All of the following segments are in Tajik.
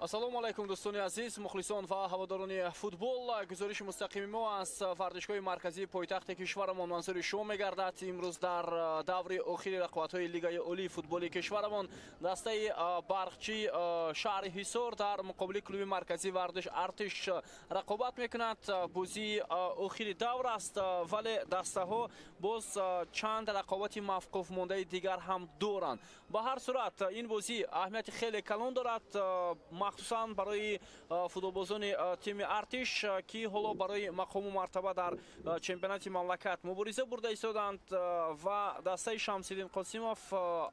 Ассалому алайкум, дӯстони азиз, мухлисон ва ҳаводорони футбол. Гузориши мустақими мо аз варзишгоҳи марказии пойтахти кишварамон манзури шумо мегардад. Имрӯз дар даври охири рақобатҳои Лигаи олии футболи кишварамон дастаи Барқчи шаҳри Ҳисор дар муқобили клуби марказии варзиш Артиш рақобат мекунад. Бозии охири давр аст, вале дастаҳо боз чанд рақобати мавқуф мондаи дигар ҳам доранд. Ба ҳар сурат, ин бозӣ аҳамияти хеле калон дорад, махсусан барои футболбозони тими Артиш, ки ҳоло барои мақому мартаба дар чемпионати мамлакат мубориза бурда истоданд ва дастаи Шамсиддин Қосимов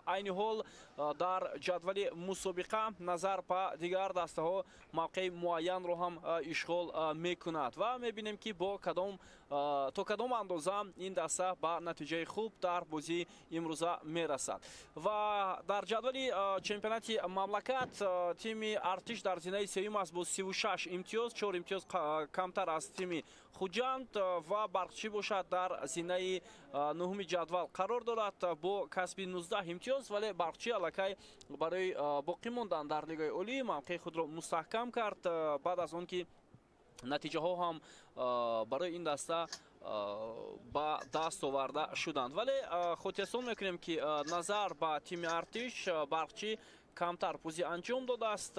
айни ҳол дар ҷадвали мусобиқа назар ба дигар дастаҳо мавқеи муайянро ҳам ишғол мекунад ва мебинем, ки бо кадом то кадом андоза ин даста ба натиҷаи хуб дар бозии имрӯза мерасад. Ва дар ҷадвали чемпионати мамлакат тими Артиш дар зинаи сеюм аст бо 36 имтиёз, 4 имтиёз камтар аз тими Хуҷанд, ва Барқчӣ бошад, дар зинаи нуҳуми ҷадвал қарор дорад бо касби 19 имтиёз. Вале Барқчӣ аллакай барои боқӣ мондан дар Лигаи олӣ мавқеи худро мустаҳкам кард, баъд аз он ки натиҷаҳо ҳам барои ин даста ба даст оварда шуданд. Вале хотиррасон мекунем, ки назар ба тими Артиш Барқчӣ камтар бозӣ анҷом додааст.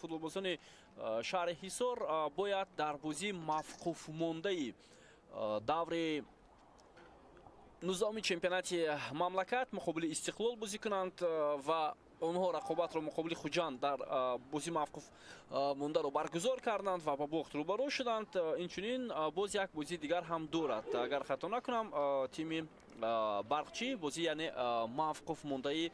Футболбозони шаҳри Ҳисор бояд дар бозии мавқуфмондаи даври 19-уми чемпионати мамлакат муқобили Истиқлол бозӣ кунанд ва онҳо рақобатро муқобили Хуҷанд дар бозии мавқуф мондаро баргузор карданд ва ба бохт рӯбарӯ шуданд. Инчунин боз як бозии дигар ҳам дорад, агар хато накунам, тими Барқчӣ, бозӣ яъне мавқуф мондаи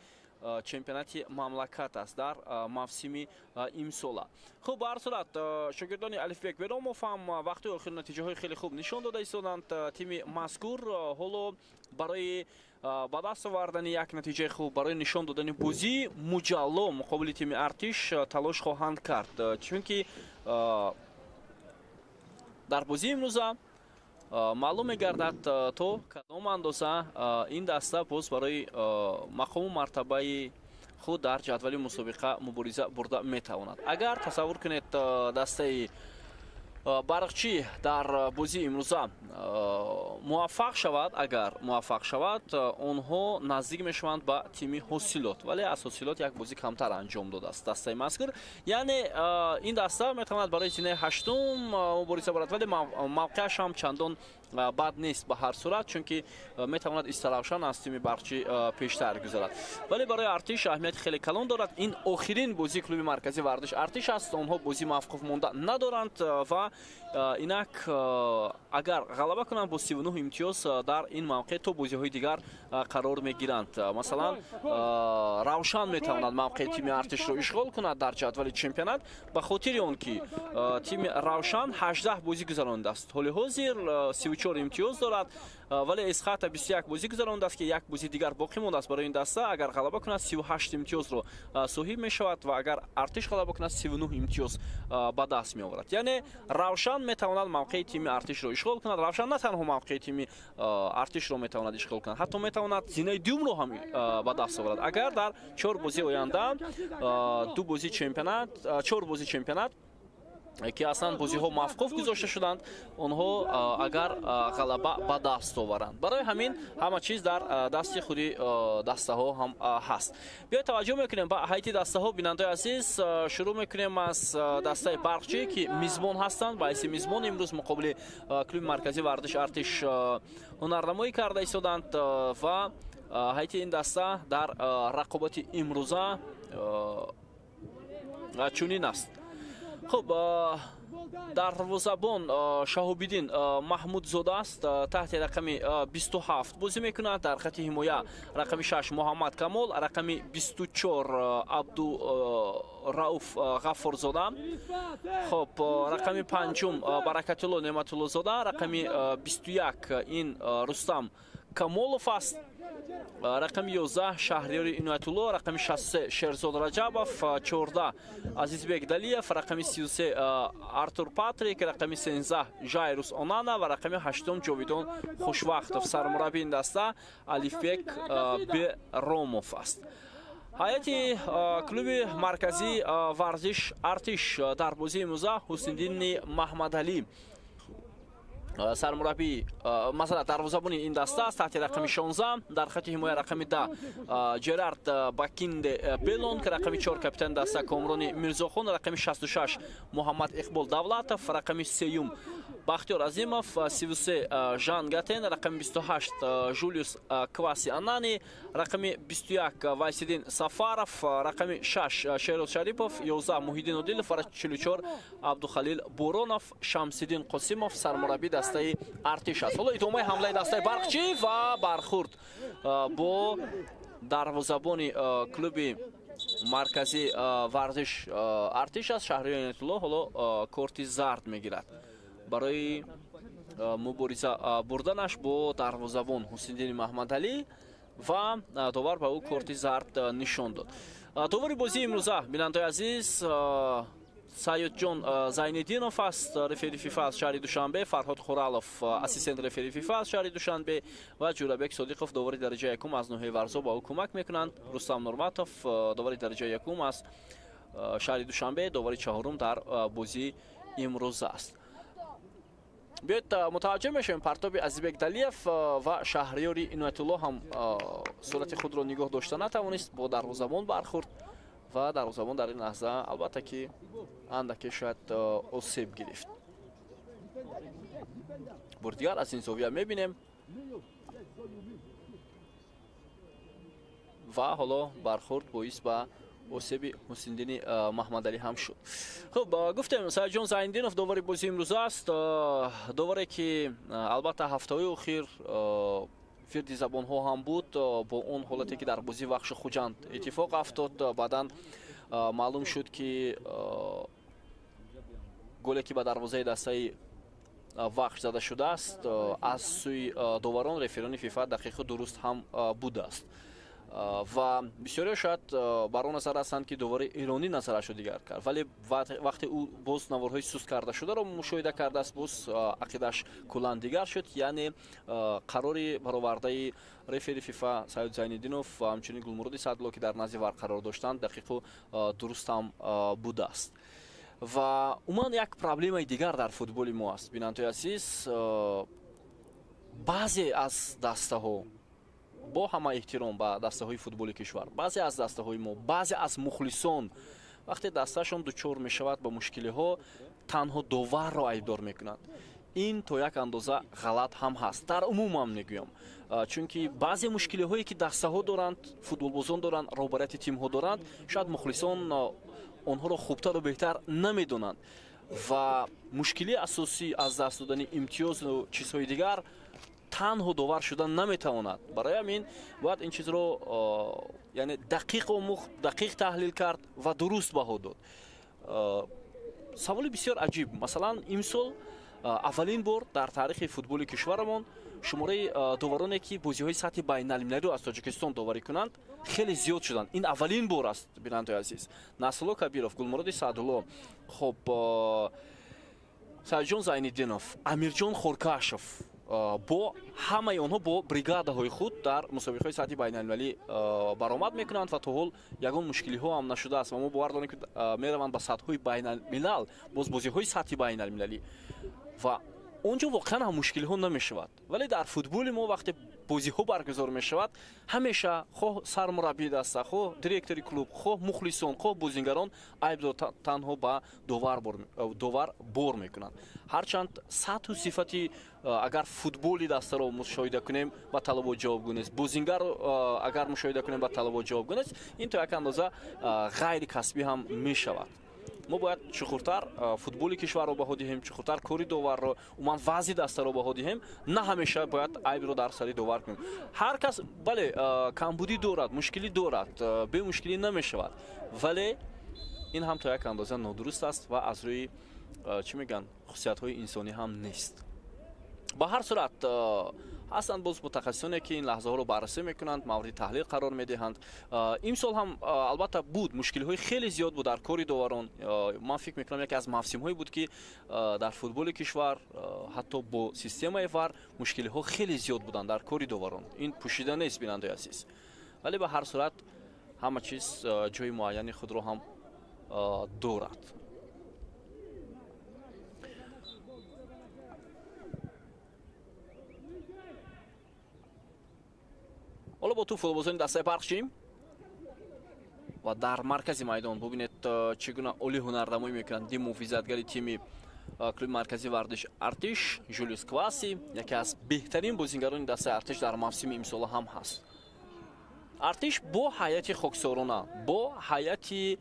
чемпионати мамлакат аст дар мавсими имсола. Хуб, ба ҳар сурат, шогирдони Алифбек Беромов ҳам вақти охир натиҷаҳои хеле хуб нишон дода истоданд. Тими мазкур ҳоло барои ба даст овардани як натиҷаи хуб, барои нишон додани бозии муҷалло муқобили тими Артиш талош хоҳанд кард, чунки дар бозии имрӯза маълум мегардад, то кадом андоза ин даста боз барои мақому мартабаи худ дар ҷадвали мусобиқа мубориза бурда метавонад. Агар тасаввур кунед, дастаи Барқчӣ дар бозии имрӯза муваффақ шавад, агар муваффақ шавад, онҳо наздик мешаванд ба тими Ҳосилот, вале аз Ҳосилот як бозӣ камтар анҷом додааст дастаи мазкур. Яъне ин даста метавонад барои зинаи ҳаштум мубориза барад, вале мавқеаш ҳам чандон бад нест ба ҳар сурат, чунки метавонад Истаравшан аз тими Барқчӣ пештар гузарад. Вале барои Артиш аҳамияти хеле калон дорад. Ин охирин бозии клуби марказии варзиш Артиш аст. Онҳо бозии мавқуф монда надоранд ва инак агар ғалаба кунанд, бо 39 имтиёз дар ин мавқеъ то бозиҳои дигар қарор мегиранд. Масалан, Равшан метавонад мавқеи тими Артишро ишғол кунад дар ҷадвали чемпионат, ба хотири он ки тими Равшан 18 бозӣ гузаронидааст, ҳоли ҳозир 34 имтиёз дорад, вале Эсхата 21 бозӣ гузаронидааст, ки як бозии дигар боқӣ мондааст барои ин даста. Агар ғалаба кунад, 38 имтиёзро соҳиб мешавад ва агар Артиш ғалаба кунад, 39 имтиёз ба даст меоварад. Яъне Равшан метавонад мавқеи тими Артишро ишғол кунад. Равшан на танҳо мавқеи тими Артишро метавонад ишғол кунад, ҳатто метавонад зинаи дуюмро ҳам ба даст оварад, агар дар чор бозии оянда, ду бозии чемпионат, чор бозии чемпионат, ки аслан бозиҳо мавқуф гузошта шуданд, онҳо агар ғалаба ба даст оваранд. Барои ҳамин ҳама чиз дар дасти худи дастаҳо ҳам ҳаст. Биёед, таваҷҷӯҳ мекунем ба ҳайати дастаҳо, бинандаои азиз. Шурӯъ мекунем аз дастаи Барқчӣ, ки мизбон ҳастанд. Ба ҳайси мизбон имрӯз муқобили клуби марказии варзиши Артиш ҳунарнамоӣ карда истоданд ва ҳайати ин даста дар рақобати имрӯза чунин аст. Хуб, дарвозабон Шаҳобиддин Маҳмудзода аст, таҳти рақами 27 бозӣ мекунад. Дар хати ҳимоя рақами 6 Муҳаммад Камол, рақами 24 Абдурауф Ғаффорзода, хуб, рақами панҷум Баракатулло Неъматуллозода, рақами 21 ин Рустам Камолов аст, рақами 11 Шаҳриёри Иноятулло, рақами 63 Шерзод Раҷабов, 14 Азизбек Далиев, рақами 33 Артур Патрик, рақами 13 Жайрус Онана ва рақами ҳаштум Ҷовидон Хушвақтов. Сармурабби ин даста Алифбек Беромов аст. Ҳайати клуби марказии варзиш Артиш дар бозии имрӯза: Ҳусниddини Маҳмадалӣ сармураббӣ, масалан, дарвозабони ин даста аст таҳти рақами 16, дар хати ҳимоя рақами 10 Ҷерард Бакинде Белонг, рақами 4 капитани даста Комрони Мирзохон, рақами 66 Муҳаммад Иқбол Давлатов, рақами 3 Бахтиёр Азимов, 33 Жан Гатен, рақами 28 Жулиус Кваси Анани, рақами 21 Вайсиддин Сафаров, рақами 6 Шероз Шарипов, 11 Муҳиддин Одилов ва 44 Абдухалил Боронов. Шамсиддин Қосимов сармураббии дастаи Артиш аст. Ҳоло идомаи ҳамлаи дастаи Барқчӣ ва бархурд бо дарвозабони клуби марказии варзиш Артиш аст. Шаҳриёр Иноятулло ҳоло корти зард мегирад барои мубориза бурданаш бо дарвозабон Ҳусниddини Маҳмадалӣ ва довар ба ӯ корти зард нишон дод. Довари бозии имрӯза, бинандаои азиз, Саёдҷон Зайниддинов аст, рефери ФИФА аз шаҳри Душанбе, Фарҳод Хуралов ассистент рефери ФИФА аз шаҳри Душанбе ва Ҷӯрабек Содиқов довари дараҷаи якум аз ноҳияи Варзоб ба ӯ кӯмак мекунанд. Рустам Нурматов довари дараҷаи якум аз шаҳри Душанбе довари чаҳорум дар бозии имрӯза аст. Биёед мутаваҷҷӯҳ мешавем партоби Азизбек Далиев ва Шаҳриёри Иноятулло ҳам сурати худро нигоҳ дошта натавонист, бо дарвозабон бархӯрд ва дарвозабон дар ин лаҳза албатта ки андаке шояд осеб гирифт. Бори дигар аз ин зовия мебинем ва ҳоло бархӯрд боис ба осеби Ҳусниddини Маҳмадалӣ ҳам шуд. Хуб, гуфтем, Саидҷон Зайниддинов довари бозии имрӯза аст, доваре ки албатта ҳафтаҳои охир фирди забонҳо ҳам буд бо он ҳолате ки дар бозии Вахшу Хуҷанд иттифоқ афтод. Баъдан маълум шуд, ки голе ки ба дарвозаи дастаи Вахш зада шудааст, аз сӯи доварон, реферони ФИФА дақиқу дуруст ҳам будааст ва бисёриҳо шояд бар он назар ҳастанд, ки довари эронӣ назарашро дигар кард, вале вақте ӯ боз наворҳои суст карда шударо мушоҳида кардааст, боз ақидааш куллан дигар шуд. Яъне қарори баровардаи рефери ФИФА Саид Зайниддинов ва ҳамчунин Гулмуроди Саъдулло, ки дар назди вар қарор доштанд, дақиқу дуруст ҳам будааст. Ва умуман як проблемаи дигар дар футболи мо аст, бинандои азиз. Баъзе аз дастаҳо, бо ҳама эҳтиром ба дастаҳои футболи кишвар, баъзе аз дастаҳои мо, баъзе аз мухлисон вақте дастаашон дучор мешавад ба мушкилиҳо, танҳо доварро айбдор мекунанд. Ин то як андоза ғалат ҳам ҳаст, дар умумам мегӯям, чунки баъзе мушкилиҳое ки дастаҳо доранд, футболбозон доранд, роҳбарияти тимҳо доранд, шояд мухлисон онҳоро хубтару беҳтар намедонанд ва мушкилии асосӣ аз даст додани имтиёзу чизҳои дигар танҳо довар шуда наметавонад. Барои ҳамин бояд ин чизро, яъне, дақиқ омӯхт, дақиқ таҳлил кард ва дуруст баҳо дод. Саволи бисёр аҷиб: масалан, имсол аввалин бор дар таърихи футболи кишварамон шумораи довароне, ки бозиҳои сатҳи байналмилалиро аз Тоҷикистон доварӣ кунанд, хеле зиёд шуданд. Ин аввалин бор аст, бинандаои азиз. Насрулло Кабиров, Гулмуроди Саъдулло, хуб, Саидҷон Зайниддинов, Амирҷон Хоркашов, бо ҳамаи онҳо бо бригадаҳои худ дар мусобиқаҳои сатҳи байналмилалӣ баромад мекунанд ва то ҳол ягон мушкилиҳо ҳам нашудааст. Ва мо бовар дорем, ки мераванд ба сатҳҳои байналмилал, боз бозиҳои сатҳи байналмилалӣ, ва он ҷо воқеан ҳам мушкилиҳо намешавад. Вале дар футболи мо вақте бозиҳо баргузор мешавад, ҳамеша хоҳ сармураббии даста, хоҳ директори клуб, хоҳ мухлисон, хоҳ бозингарон айбро танҳо ба довар бор мекунанд. Ҳарчанд сатҳу сифати агар футболи дастаро мушоҳида кунем, ба талабот ҷавобгӯ нест, бозингарро агар мушоҳида кунем, ба талабот ҷавобгӯ нест. Ин то як андоза ғайрикасбӣ ҳам мешавад. Мо бояд чуқуртар футболи кишварро баҳо диҳем, чуқуртар кори доварро, умуман вазъи дастаро баҳо диҳем, на ҳамеша бояд айбро дар сари довар кунем. Ҳар кас, бале, камбудӣ дорад, мушкилӣ дорад, бемушкилӣ намешавад, вале ин ҳам то як андоза нодуруст аст ва аз рӯи, чӣ мегӯянд, хусусиятҳои инсонӣ ҳам нест. Ба ҳар сурат, ҳастанд боз мутахассисоне, ки ин лаҳзаҳоро баррасӣ мекунанд, мавриди таҳлил қарор медиҳанд. Имсол ҳам албатта буд, мушкилиҳои хеле зиёд буд дар кори доварон. Ман фикр мекунам, яке аз мавсимҳое буд, ки дар футболи кишвар ҳатто бо системаи ВАР мушкилиҳо хеле зиёд буданд дар кори доварон. Ин пӯшида нест, бинандаои азиз. Вале ба ҳар сурат Ҳама чиз ҷои муайяни худро ҳам дорад. Ҳоло бо тӯб футболбозони дастаи Барқчӣ ва дар маркази майдон бубинед, чӣ гуна олӣ ҳунарнамоӣ мекунанд ди муҳофизатгари тими клуби марказии варзиш Артиш Жулиус Кваси, яке аз беҳтарин бозингарони дастаи Артиш дар мавсими имсола ҳам ҳаст. Артиш бо ҳайати хоксорона, бо ҳайати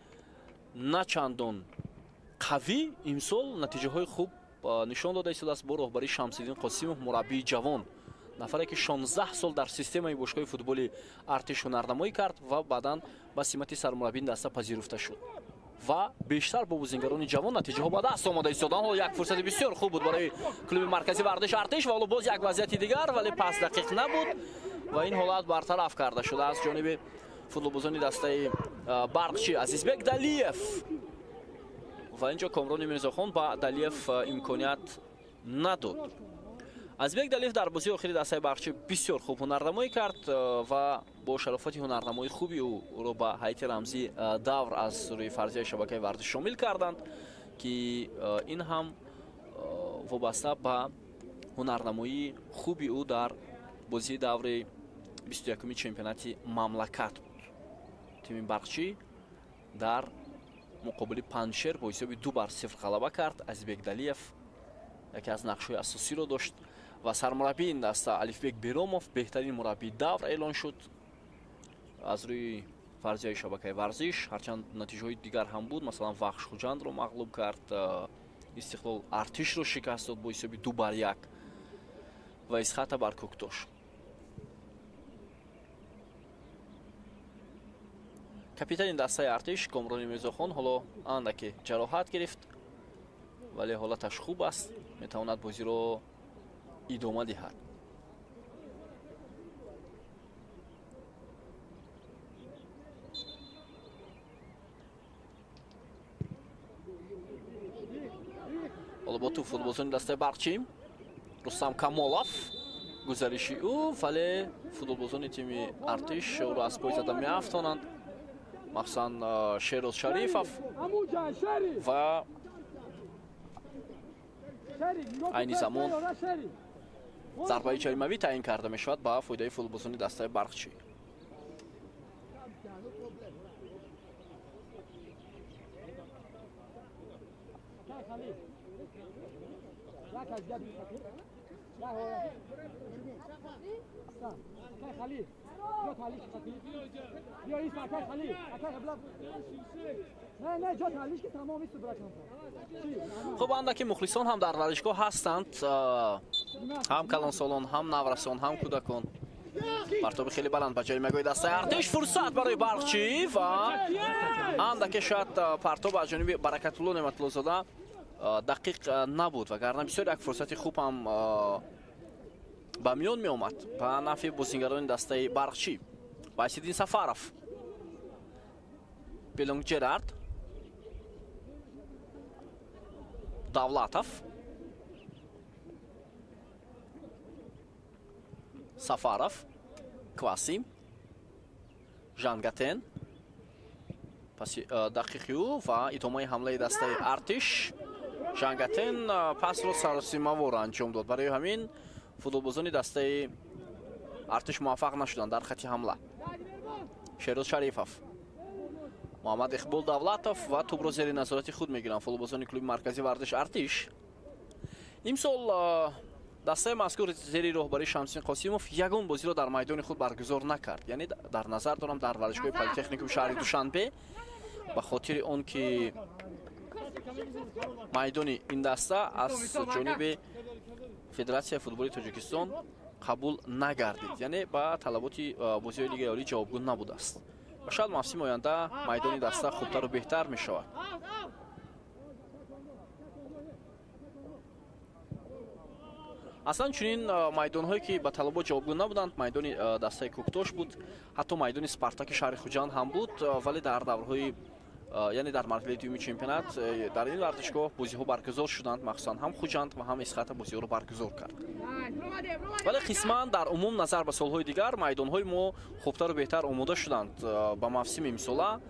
начандон қавӣ имсол натиҷаҳои хуб нишон дода истодааст бо роҳбарии Шамсиддин Қосимов, мураббии ҷавон, нафаре ки 16 сол дар системаи бошгоҳи футболи Артиш ҳунарнамоӣ кард ва баъдан ба симати сармураббии даста пазируфта шуд ва бештар бо бозингарони ҷавон натиҷаҳо ба даст омада истоданд. Ҳоло як фурсати бисёр хуб буд барои клуби марказии варзиш Артиш ва ҳоло боз як вазъияти дигар, вале пас дақиқ набуд ва ин ҳолат бартараф карда шуда аз ҷониби футболбозони дастаи Барқчӣ Азизбек Далиев ва инҷо Комрони Мирзохон ба Далиев имконият надод. Азизбек Далиев дар бозии охири дастаи Барқчӣ бисёр хуб ҳунарнамоӣ кард ва бо шарофати ҳунарнамоии хуби ӯ ӯро ба ҳайати рамзии давр аз рӯи фарзияи шабакаи варзиш шомил карданд, ки ин ҳам вобаста ба ҳунарнамоии хуби ӯ дар бозии даври 21-уми чемпионати мамлакат буд. Тими Барқчӣ дар муқобили Панҷшер бо ҳисоби 2-0 ғалаба кард. Азизбек Далиев яке аз нақшҳои асосиро дошт ва сармураббии ин даста Алифбек Беромов беҳтарин мураббии давр эълон шуд аз рӯи фарзияи шабакаи варзиш. Ҳарчанд натиҷаҳои дигар ҳам буд, масалан Вахш Хуҷандро мағлуб кард, Истиқлол Артишро шикаст дод бо ҳисоби 2-1 ва Исхата бар Кӯктош. Капитани дастаи Артиш Комрони Мирзохон ҳоло андаке ҷароҳат гирифт, вале ҳолаташ хуб аст, метавонад бозиро идома диҳад. Ҳоло бо тӯб футболбозони дастаи Барқчӣ Рустам Камолов, гузариши ӯ, вале футболбозони тими Артиш ӯро аз пой зада меафтонанд, махсусан Шероз Шарифов ва айни замон зарбаи ҷаримавӣ таъин карда мешавад ба фоидаи футболбозони дастаи Барқчӣ. Хуб, андаки мухлисон ҳам дар варзишгоҳ ҳастанд, ҳам калонсолон, ҳам наврасон, ҳам кӯдакон. Партоби хеле баланд ба ҷаримагоҳи дастаи Артиш, фурсат барои Барқчӣ ва андаке шояд партоб аз ҷониби Баракатулло Неъматуллозода дақиқ набуд, вагарна бисёр як фурсати хуб ҳам ба миён меомад ба нафъи бозингарони дастаи Барқчӣ. Вайсиддин Сафаров, Пелонг Ҷерард, Давлатов, Сафаров, Кваси, Жангатен, паси дақиқи ӯ ва идомаи ҳамлаи дастаи Артиш. Жангатен пасро саросимавор анҷом дод, барои ҳамин футболбозони дастаи Артиш муваффақ нашуданд дар хати ҳамла. Шероз Шарифов, Муҳаммад Иқбол Давлатов ва тӯбро зери назорати худ мегиранд футболбозони клуби марказии варзиш Артиш. Имсол дастаи мазкур зери роҳбарии Шамсиддин Қосимов ягон бозиро дар майдони худ баргузор накард. Яъне дар назар дорам дар варзишгоҳи политехникуми шаҳри Душанбе, ба хотири он ки майдони ин даста аз ҷониби Федератсияи футболи Тоҷикистон қабул нагардид, яъне ба талаботи бозиҳои Лигаи Олӣ ҷавобгӯ набудааст. Ва шояд мавсими оянда майдони даста хубтару беҳтар мешавад. Аслан чунин майдонҳое ки ба талабот ҷавобгӯ набуданд, майдони дастаи Кӯктош буд, ҳатто майдони Спартаки шаҳри Хуҷанд ҳам буд, вале дар даврҳои Яъне дар марҳилаи дуюми чемпионат дар ин варзишгоҳ бозиҳо баргузор шуданд, махсусан ҳам Хуҷанд ва ҳам Исхата бозиҳоро баргузор кард. Вале қисман дар умум назар ба солҳои дигар майдонҳои мо хубтару беҳтар омода шуданд ба мавсими имсола.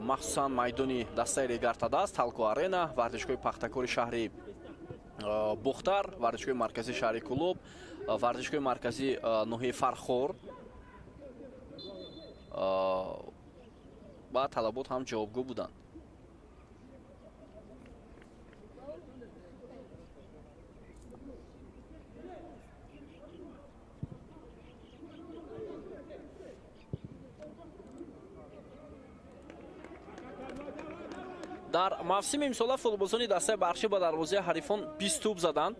Махсусан майдони дастаи Регар-ТадАЗ, Талко Арена, варзишгоҳи Пахтакори шаҳри Бохтар, варзишгоҳи марказии шаҳри Кӯлоб, варзишгоҳи марказии ноҳияи Фархор ба талабот ҳам ҷавобгӯ буданд. Дар мавсими имсола футболбозони дастаи Барқчӣ ба дарвозаи ҳарифон 20 тӯб заданд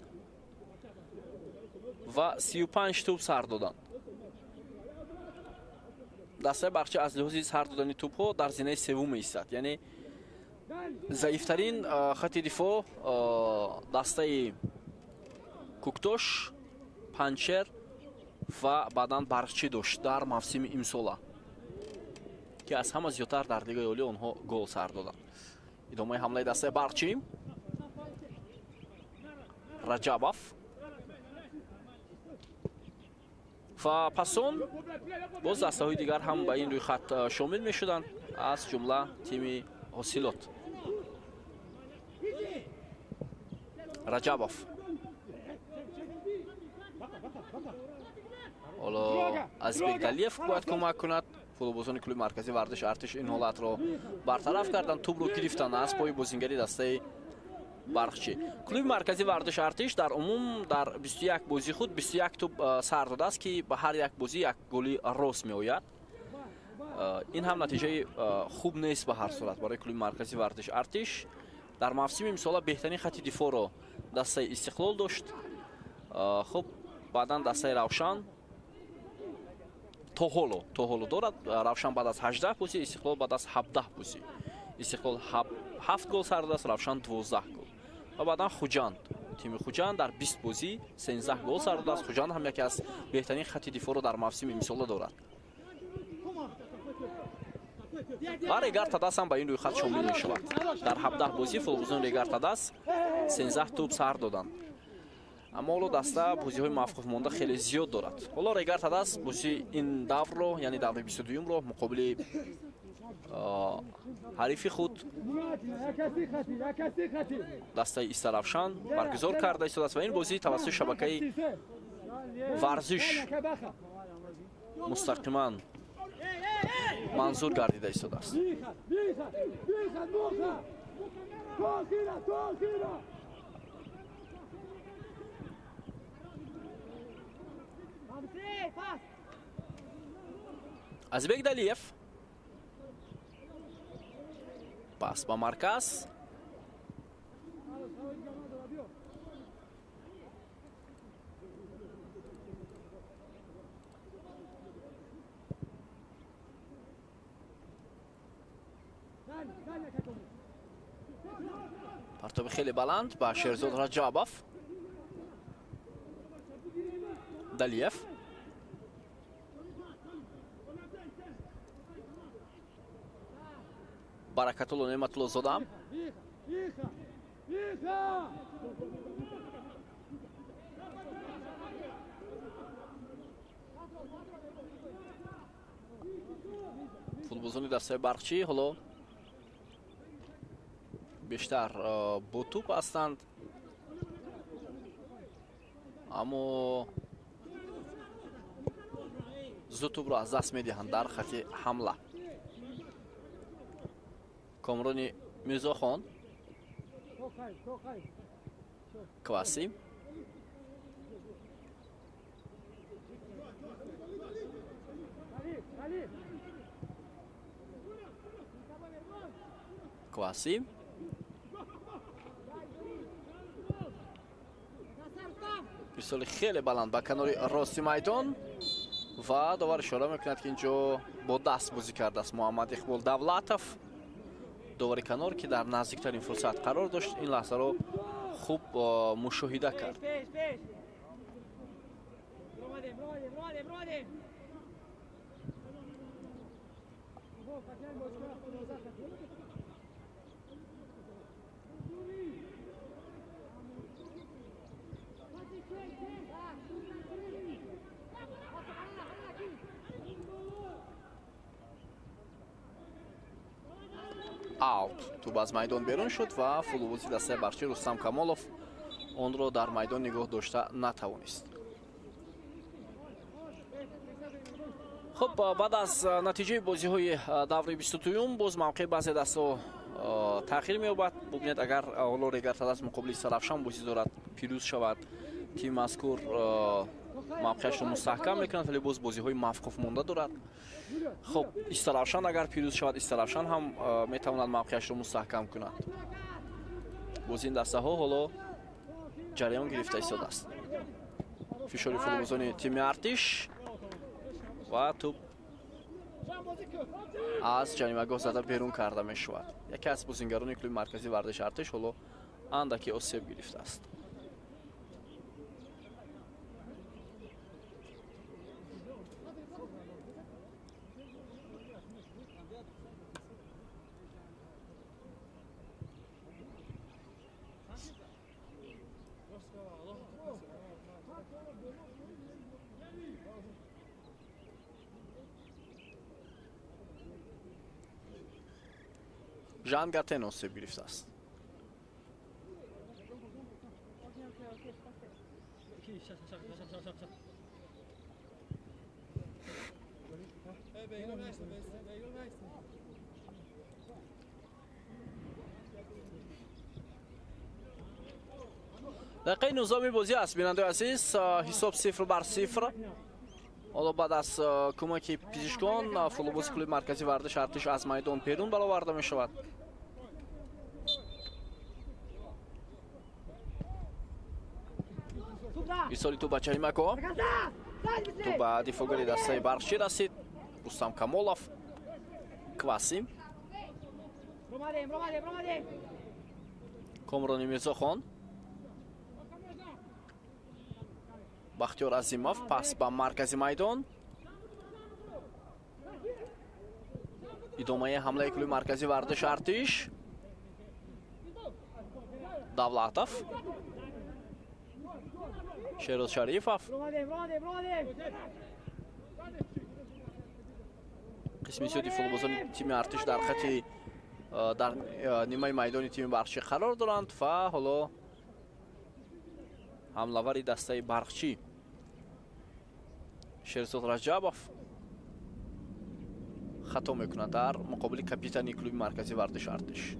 ва 35 тӯб сар доданд. Дастаи Барқчӣ аз лиҳози сар додани тӯбҳо дар зинаи севум меистад, яъне заифтарин хати дифоъ дастаи Куктош, Панҷшер ва баъдан Барқчӣ дошт дар мавсими имсола, ки аз ҳама зиёдтар дар лигаи олӣ онҳо гол сар доданд. Идомаи ҳамлаи дастаи Барқчӣ. Раҷабов ва пас он боз дастаҳои дигар ҳам ба ин рӯйхат шомил мешуданд, аз ҷумла тими Ҳосилот. Раҷабов ҳоло Азизбек Далиев бояд кӯмак кунад. Футболбозони клуби марказии варзиши Артиш ин ҳолатро бартараф карданд, тӯбро гирифтанд аз пои бозингари дастаи Барқчӣ. Клуби марказии варзиши Артиш дар умум дар 21 бозии худ 21 тӯб сар додааст, ки ба ҳар як бозӣ як голи рост меояд. Ин ҳам натиҷаи хуб нест ба ҳар сурат барои клуби марказии варзиши Артиш. Дар мавсими имсола беҳтарин хати дифоъро дастаи Истиқлол дошт. Хуб, баъдан дастаи Равшан то ҳоло дорад. Равшан баъд аз 18 бозӣ, Истиқлол баъд аз 17 бозӣ. Истиқлол 7 гол сар додааст, Равшан 12 гол. Ва баъдан Хуҷанд, тими Хуҷанд дар 20 бозӣ 13 гол сар додааст. Хуҷанд ҳам яке аз беҳтарин хати дифоъро дар мавсими имсола дорад. Ва Регар-ТадАЗ ҳам ба ин рӯйхат шомил мешавад. Дар 17 бозӣ футболбозони Регар-ТадАЗ 13 тӯб сар доданд. Аммо ҳоло даста бозиҳои мавқуф монда хеле зиёд дорад. Ҳоло Регар-ТадАЗ бозии ин даврро, яъне даври 22-юмро муқобили ҳарифи худ дастаи Истаравшан баргузор карда истодааст ва ин бозӣ тавассути шабакаи варзиш мустақиман манзур гардида истодааст. Азизбек Далиев пас ба марказ. Партоби хеле баланд ба Шерзод Раҷабов. Далиев Баракатулло Неъматуллозода. Футболбозони дастаи Барқчӣ ҳоло бештар бо тӯб ҳастанд, аммо зуд тӯбро аз даст медиҳанд дар хати ҳамла. Комрони Мирзохон, Кваси, Кваси, ирсоли хеле баланд ба канори рости майдон ва довар ишора мекунад, ки инҷо бо даст бозӣ кардааст Муҳаммад Иқбол Давлатов. Довари канор, ки дар наздиктарин фурсат қарор дошт, ин лаҳзаро хуб мушоҳида кард. Аут. Тӯб аз майдон берун шуд ва футболбози дастаи Барқчӣ Рустам Камолов онро дар майдон нигоҳ дошта натавонист. Хуб, баъд аз натиҷаи бозиҳои даври 22-юм боз мавқеи баъзе дастҳо тағйир меёбад. Бубинед, агар ҳоло Регар-ТадАЗ муқобили Сарафшан бозӣ дорад, пирӯз шавад, тими мазкур мавқеашро мустаҳкам мекунад, вале боз бозиҳои мавқуф монда дорад. Хуб, Истаравшан агар пирӯз шавад, Истаравшан ҳам метавонад мавқеашро мустаҳкам кунад. Бози ин дастаҳо ҳоло ҷараён гирифта истодааст. Фишори футболбозони тими Артиш ва тӯб аз ҷаримагоҳ зада берун карда мешавад. Яке аз бозингарони клуби марказии варзиши Артиш ҳоло андаке осеб гирифтааст. Жан Гатен осеб гирифтааст. Дақиқаи 19-уми бозӣ аст, бинандаи азиз, ҳисоб 0-0. Ҳоло баъд аз кӯмаки пизишкон футболбози клуби марказии варзиши Артиш аз майдон берун бароварда мешавад. Ирсоли тӯб ба ҷаримагоҳ. Тӯб ба дифоъгари дастаи Барқчӣ расид. Рустам Камолов, Квасим, Комрони Мирзохон, Бахтиёр Азимов, пас ба маркази майдон. Идомаи ҳамлаи клуби марказии варзиши Артиш. Давлатов, Шероз Шарифов. Қисми зиёди футболбозони тими Артиш дар хати дар нимаи майдони тими Барқчӣ қарор доранд ва ҳоло ҳамлавари дастаи Барқчӣ Шерзод Раҷабов хато мекунад дар муқобили капитани клуби марказии варзиши Артиш.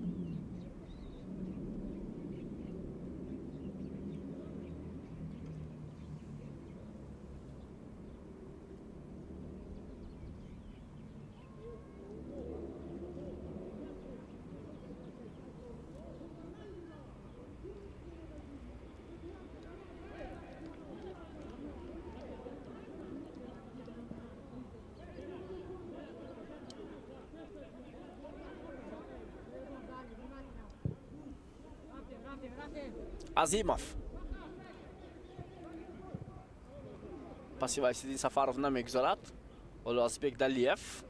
Азимов. Паси Вайсиддин Сафаров намегузарад. Ҳоло Азбек Далиев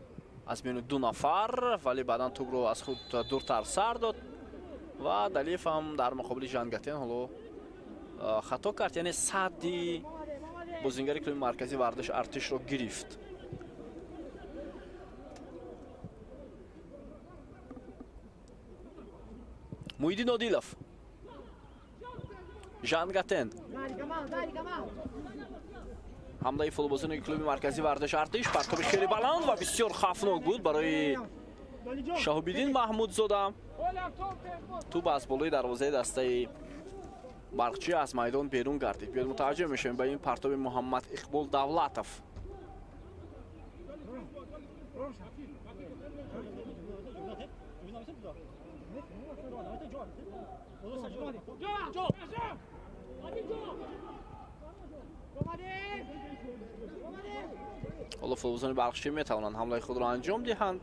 аз миёни ду нафар, вале баъдан тӯбро аз худ дуртар сар дод ва Далиев ҳам дар муқобили Жан Гатен ҳоло хато кард, яъне садди бозингари клуби марказии варзиши Артишро гирифт. Муҳиддин Одилов, Жан Гатен. Ҳамлаи футболбозони клуби марказии варзиши Артиш, партоби хеле баланд ва бисёр хавфнок буд барои Шаҳобиддин Маҳмудзода. Тӯб аз болои дарвозаи дастаи Барқчӣ аз майдон берун гардид. Биёед мутаваҷҷӯҳ мешавем ба ин партоби Муҳаммад Иқбол Давлатов. Ҳоло футболбозони Барқчӣ метавонанд ҳамлаи худро анҷом диҳанд.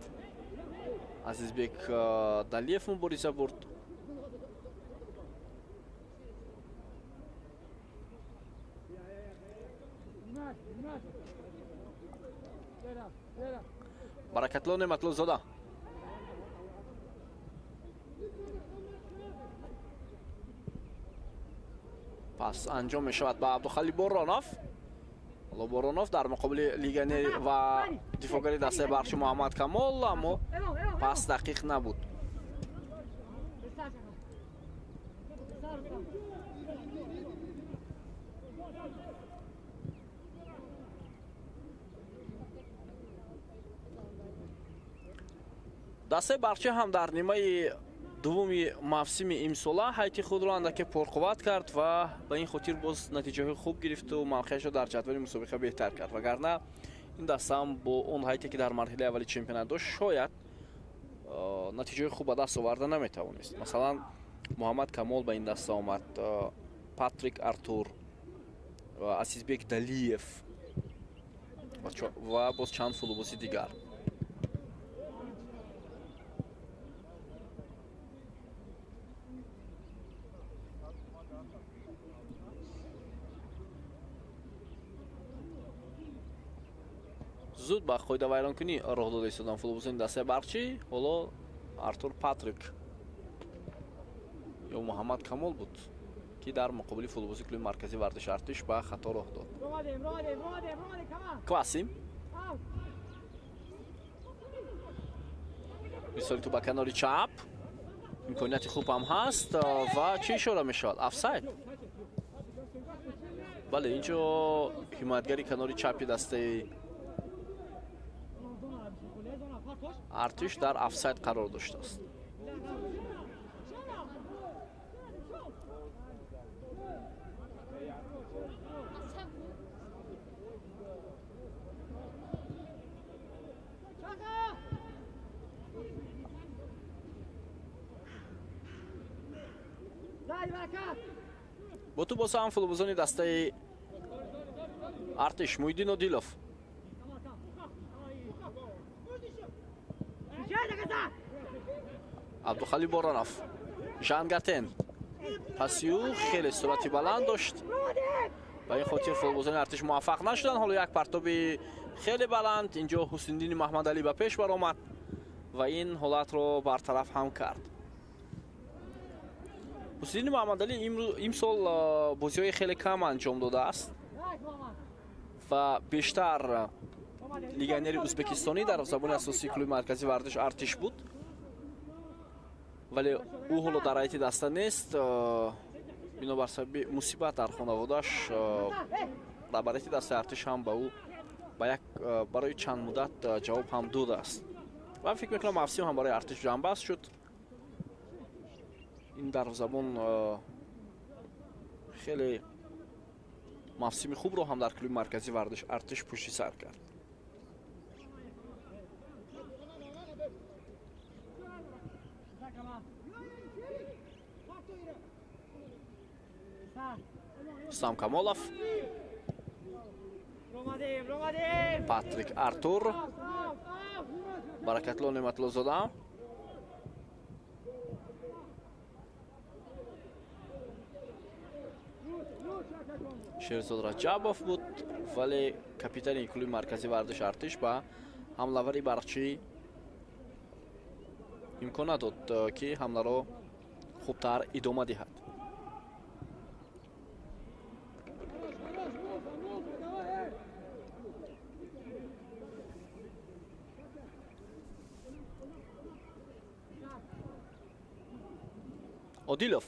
Азизбек Далиев мубориза бурд. Баракатло Неъматлозода. Пас анҷом мешавад ба Абдухалил Боронов. Ҳоло Боронов дар муқобили легионер ва дифоъгари дастаи Барқчӣ Муҳаммад Камол, аммо пас дақиқ набуд. Дастаи Барқчӣ ҳам дар нимаи дуввуми мавсими имсола ҳайати худро андаке пурқувват кард ва ба ин хотир боз натиҷаҳои хуб гирифту мавқеашро дар ҷадвали мусобиқа беҳтар кард. Вагарна ин даста ҳам бо он ҳайате ки дар марҳилаи аввали чемпионат дошт, шояд натиҷаҳои хуб ба даст оварда наметавонист. Масалан, Муҳаммад Камол ба ин даста омад, Патрик Артур, Азизбек Далиев ва боз чанд футболбози дигар. Зуд ба қоидавайронкунӣ роҳ дода истодан футболбозони дастаи Барқчӣ. Ҳоло Артур Патрик ё Муҳаммад Камол буд, ки дар муқобили футболбози клуби марказии варзиши Артиш ба хато роҳ дод. Квасим ирсоли тӯп ба канори чап, имконияти хуб ҳам ҳаст ва чӣ ишора мешавад? Офсайд. Бале, инҷо ҳимоятгари канори чапи дастаи Артиш дар офсайд қарор доштааст. Бо тӯп боз ҳам футболбозони дастаи Артиш. Муҳиддин Одилов. Абдухалил Боронов. Жангатен. Паси ӯ хеле суръати баланд дошт. Ба ин хотир футболбозони Артиш муваффақ нашуданд. Ҳоло як партоби хеле баланд. Инҷо Ҳусниндини Маҳмадалӣ ба пеш баромад ва ин ҳолатро бартараф ҳам кард. Ҳусниндини Маҳмадалӣ имсол бозиҳои хеле кам анҷом додааст ва бештар легионери ӯзбекистонӣ дар забони асосии клуби марказии варзиш Артиш буд, вале ӯ ҳоло дар ҳайати даста нест. Бинобар сабаби мусибат дар хонаводааш раҳбарияти дастаи Артиш ҳам ба ӯ ба як барои чанд муддат ҷавоб ҳам додааст ва фикр мекунам мавсим ҳам барои Артиш ҷамъбаст шуд. Ин дарвозабон хеле мавсими хубро ҳам дар клуби марказии варзиш Артиш пушти сар кард. Рустам Камолов, Патрик Артур, Баракатло Неъматлозода. Шерзод Раҷабов буд, вале капитани клуби марказии варзиши Артиш ба ҳамлавари Барқчӣ имкон надод, ки ҳамларо хубтар идома диҳад. Одилов.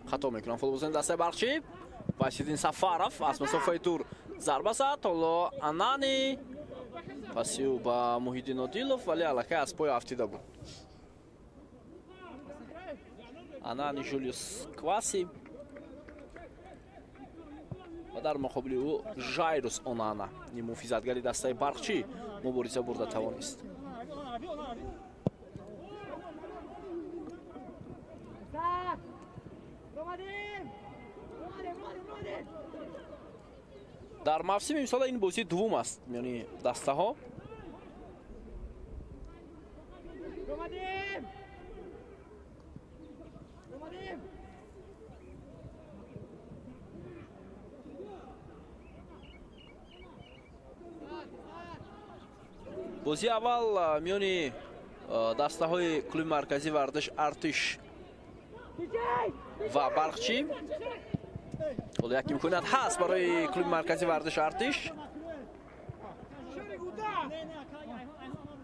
Хато мекунанд футболбозони дастаи Барқчӣ. Васиддин Сафаров аз масофаи дур зарба зад. Ҳоло Анани паси ӯ ба Муҳиддин Одилов, вале аллакай аз пой афтида буд. Анани Жулиус Кваси ва дар муқобили ӯ Жайрус Онана, муҳофизатгари дастаи Барқчӣ, мубориза бурда тавонист. Дар мавсими имсола ин бозии дуввум аст миёни дастаҳо. Бозии аввал миёни дастаҳои клуби марказии варзиш Артиш ва Барқчӣ. Ҳоло як имконият ҳаст барои клуби марказии варзиш Артиш,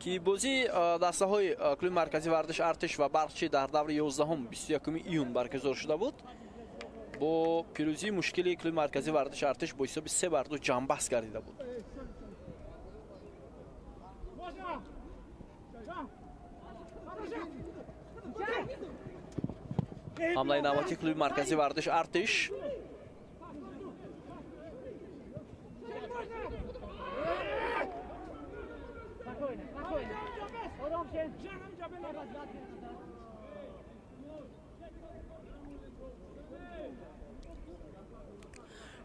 ки бозии дастаҳои клуби марказии варзиш Артиш ва Барқчӣ дар даври 11 21 июн баргузор шуда буд. Бо пирӯзии мушкили клуби марказии варзиш Артиш бо ҳисоби 3-2 ҷамъбаст гардида буд. Ҳамлаи навбатии клуби марказии варзиш Артиш.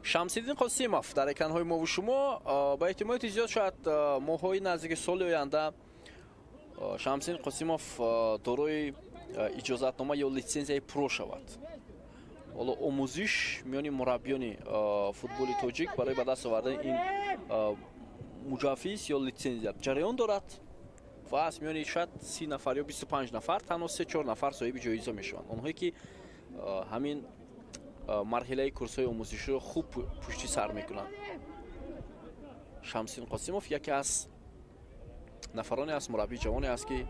Шамсиддин Қосимов дар экранҳои мову шумо. Ба эҳтимолияти зиёд шояд моҳҳои наздики соли оянда Шамсиддин Қосимов дорои иҷозатнома ё литсензияи про шавад. Ҳоло омӯзиш миёни мураббиёни футболи тоҷик барои ба даст овардани ин муҷаввиз ё литсензия ҷараён дорад ва аз миёни шояд 30 нафар ё 25 нафар танҳо 3-4 нафар соҳиби ҷоиза мешаванд. Онҳое ки ҳамин марҳилаи курсҳои омӯзиширо хуб пушти сар мекунанд. Шамсиддин Қосимов яке аз нафароне аст, мураббии ҷавоне аст, ки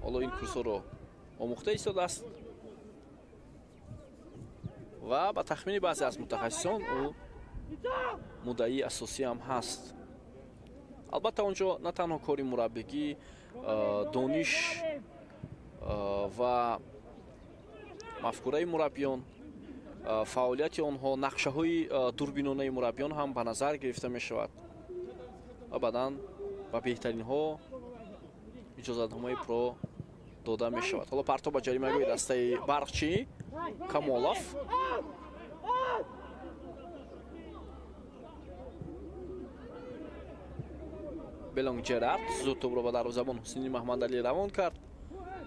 ҳоло ин курсҳоро омӯхта истодааст ва ба тахмини баъзе аз мутахассисон ӯ муддаии асосӣ ҳам ҳаст. Албатта он ҷо на танҳо кори мураббигӣ, дониш ва мафкураи мураббиён, фаъолияти онҳо, нақшаҳои дурбинонаи мураббиён ҳам ба назар гирифта мешавад ва баъдан ба беҳтаринҳо иҷозатномаи про дода мешавад. Ҳоло партоб ба ҷаримагоҳи дастаи Барқчӣ. Камолов Белонг Ҷерард зуд тӯбро ба дарвозабон Ҳусайни Маҳмадалӣ равон кард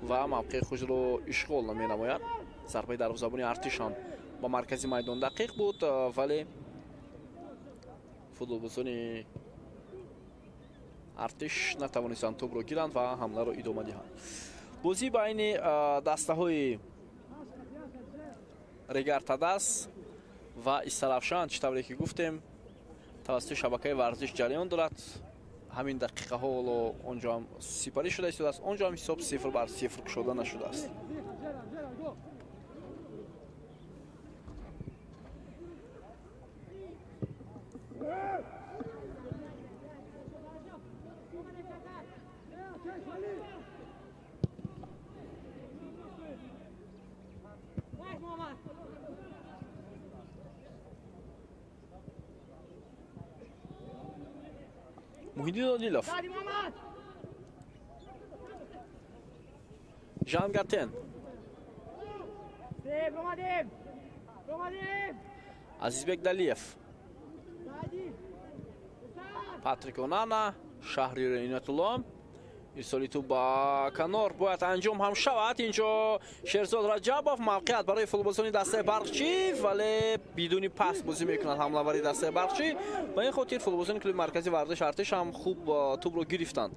ва мавқеи худро ишғол менамояд. Зарбаи дарвозабони Артиш ҳам ба маркази майдон дақиқ буд, вале футболбозони Артиш натавонистанд тӯбро гиранд ва ҳамларо идома диҳанд. Бозӣ байни дастаҳои Регар-ТадАЗ ва Истаравшан, чӣ тавре ки гуфтем, тавассути шабакаи варзиш ҷараён дорад. Ҳамин дақиқаҳо ҳоло он ҷо ҳам сипарӣ шуда истодааст. Он ҷо ҳам ҳисоб 0-0 кушода нашудааст. Муҳиддин Одилов, Жан Гатен, Азизбек Далиев, Патрик Онана, Шаҳриёр Иноятулло. Ирсоли тӯб ба канор бояд анҷом ҳам шавад. Инҷо Шерзод Раҷабов, мавқеият барои футболбозони дастаи Барқчӣ, вале бидуни пас бозӣ мекунад ҳамлавари дастаи Барқчӣ. Ба ин хотир футболбозони клуби марказии варзиш Артиш ҳам хуб тӯбро гирифтанд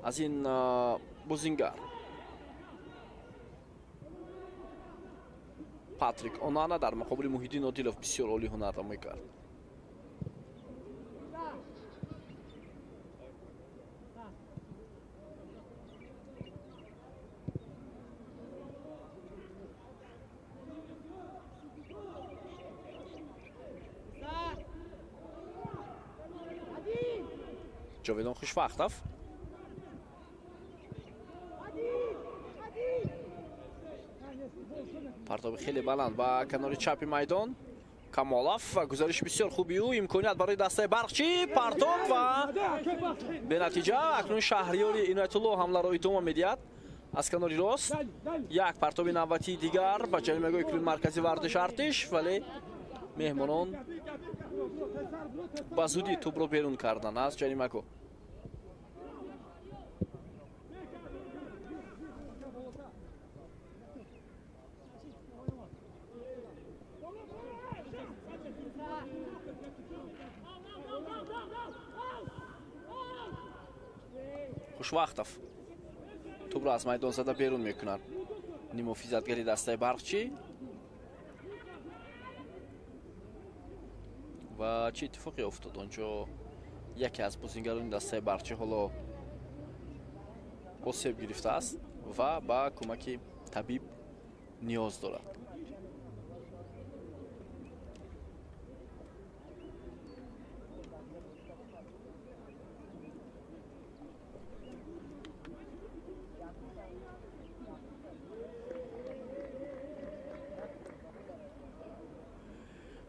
аз ин бозингар. Патрик Онана дар муқобили Муҳиддин Одилов бисёр олӣ ҳунарнамоӣ кард. Ҷовидон Хушвахтов, партоби хеле баланд ба канори чапи майдон. Камолов ва гузариши бисёр хуби ӯ, имконият барои дастаи Барқчӣ, партоб ва бенатиҷа. Акнун Шаҳриёри Иноятулло ҳамларо идома медиҳад аз канори рост. Як партоби навбатии дигар ба ҷаримагоҳи клуби марказии варзиш Артиш, вале меҳмонон ба зудӣ тӯбро берун карданд аз ҷаримагоҳ. Хушвақтов тӯбро аз майдон зада берун мекунад. Нимуҳофизатгари дастаи Барқчӣ. Ва чӣ иттифоқе афтод онҷо? Яке аз бозингарони дастаи Барқчӣ ҳоло осеб гирифтааст ва ба кӯмаки табиб ниёз дорад.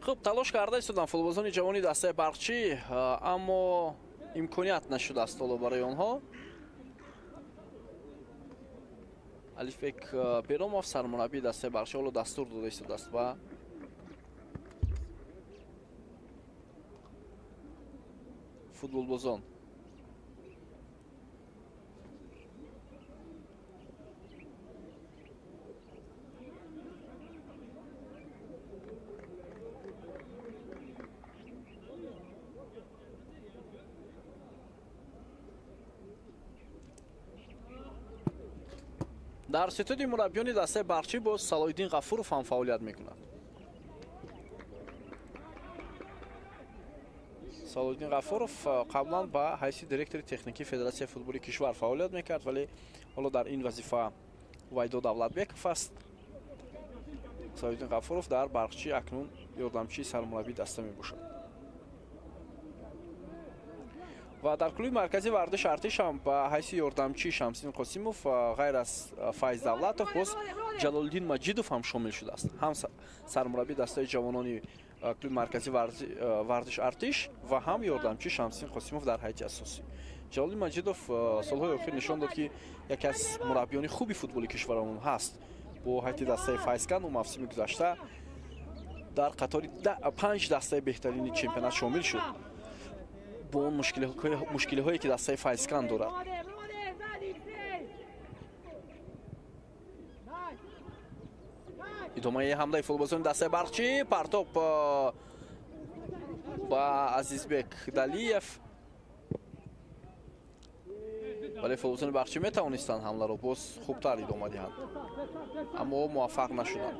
Хуб талош карда истоданд футболбозони ҷавони дастаи Барқчӣ, аммо имконият нашудааст ҳоло барои онҳо. Алифбек Беромов, сармураббии дастаи Барқчӣ, ҳоло дастур дода истодааст ба футболбозон. Дар ситоди мураббиёни дастаи Барқчӣ боз Салоҳиддин Ғафуров ҳам фаъолият мекунад. Салоҳиддин Ғафуров қаблан ба ҳайси директори техникии Федератсияи футболи кишвар фаъолият мекард, вале ҳоло дар ин вазифа Увайдо Давлатбеков аст. Салоҳиддин Ғафуров дар Барқчӣ акнун ёрдамчии сармураббии даста мебошад. Ва дар клуби марказии варзиши Артиш ҳам ба ҳайси ёрдамчии Шамсиддин Қосимов ғайр аз Файз Давлатов боз Ҷалолиддин Маҷидов ҳам шомил шудааст. Ҳам сармураббии дастаи ҷавонони клуби марказии варзиши Артиш ва ҳам ёрдамчии Шамсиддин Қосимов дар ҳайати асосӣ. Ҷалолиддин Маҷидов солҳои охир нишон дод, ки яке аз мураббиёни хуби футболи кишварамон ҳаст. Бо ҳайати дастаи Файзкан ӯ мавсими гузашта дар қатори 5 дастаи беҳтарини чемпионат шомил шуд. Бо он мушкилиҳое ки дастаи Файзкан дорад. Идомаи ҳамлаи футболбозони дастаи Барқчӣ, партоб ба Азизбек Далиев. Вале футболбозони Барқчӣ метавонистанд ҳамларо боз хубтар идома диҳанд, аммо муваффақ нашуданд.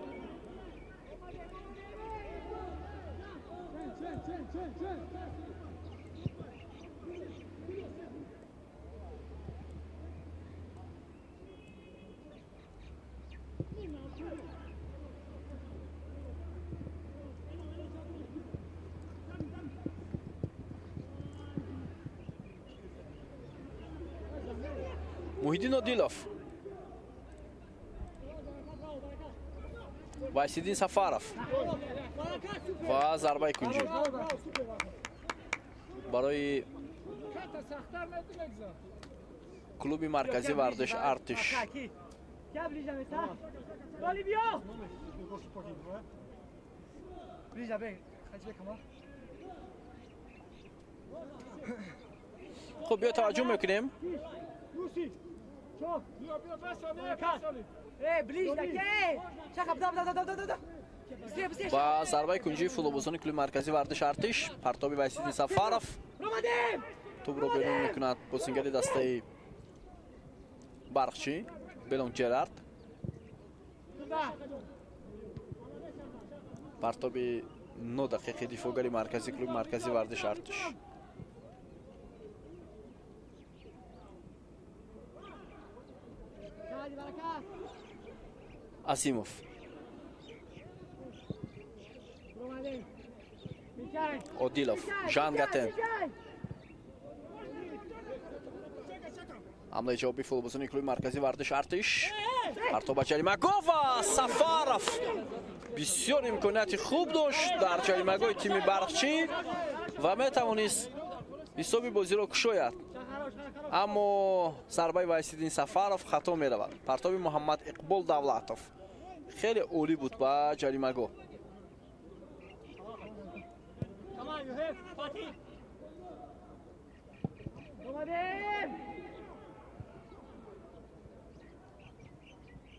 Муҳиддин Одилов, Вайсиддин Сафаров ва зарбаи кунҷӣ барои клуби марказии варзиши Артиш. Хуб, биё таваҷҷӯҳ мекунем. Ба зарбаи кунҷии футболбозони клуби марказии варзиши Артиш, партоби Вайсиддин Сафаров тӯбро берун мекунад бозингари дастаи Барқчӣ Белон Ҷерард. Партоби нодақиқи дифоъгари марказии клуби марказии варзиши Артиш. Азимов, Одилов, Жан Гатен. Ҳамлаи ҷавобии футболбозони клуби марказии варзиши Артиш. Партоб ба ҷаримагоҳ ва Сафаров бисёр имконияти хуб дошт дар ҷаримагоҳи тими Барқчӣ ва метавонист ҳисоби бозиро кушояд, аммо зарбаи Вайсиддин Сафаров хато меравад. Партоби Муҳаммад Иқбол Давлатов хеле олӣ буд ба ҷаримагоҳ.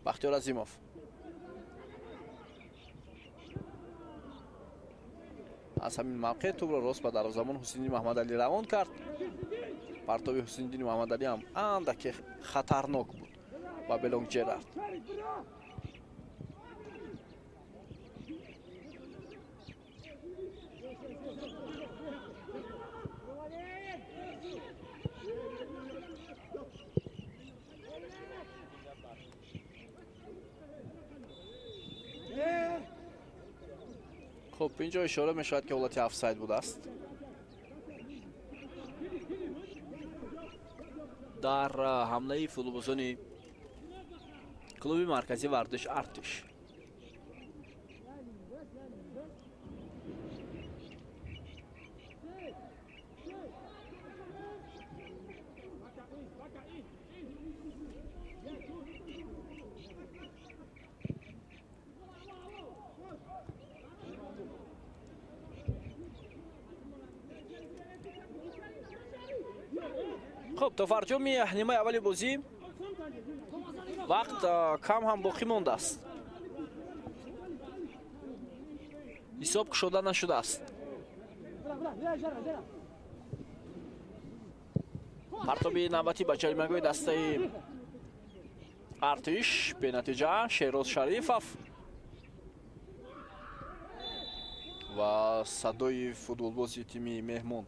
Бахтиёр Азимов, аз ҳамин мавқеъ тӯбро рост ба дарвозабон Ҳусайни Маҳмадалӣ равон кард. Партоби Ҳусайниддини Муҳаммадалӣ ҳам андаке хатарнок буд ба Белонг Ҷерард. Хуб, инҷо ишора мешавад, ки ҳолати офсайд будааст. Дар ҳамлаи футболбозони клуби марказии варзиш Артиш. Хуб, то фарҷоми нимаи аввали бозӣ вақт кам ҳам боқӣ мондааст. Ҳисоб кушода нашудааст. Партоби навбатӣ ба ҷаримагоҳи дастаи Артиш бенатиҷа. Шероз Шарифов ва садои футболбози тими меҳмон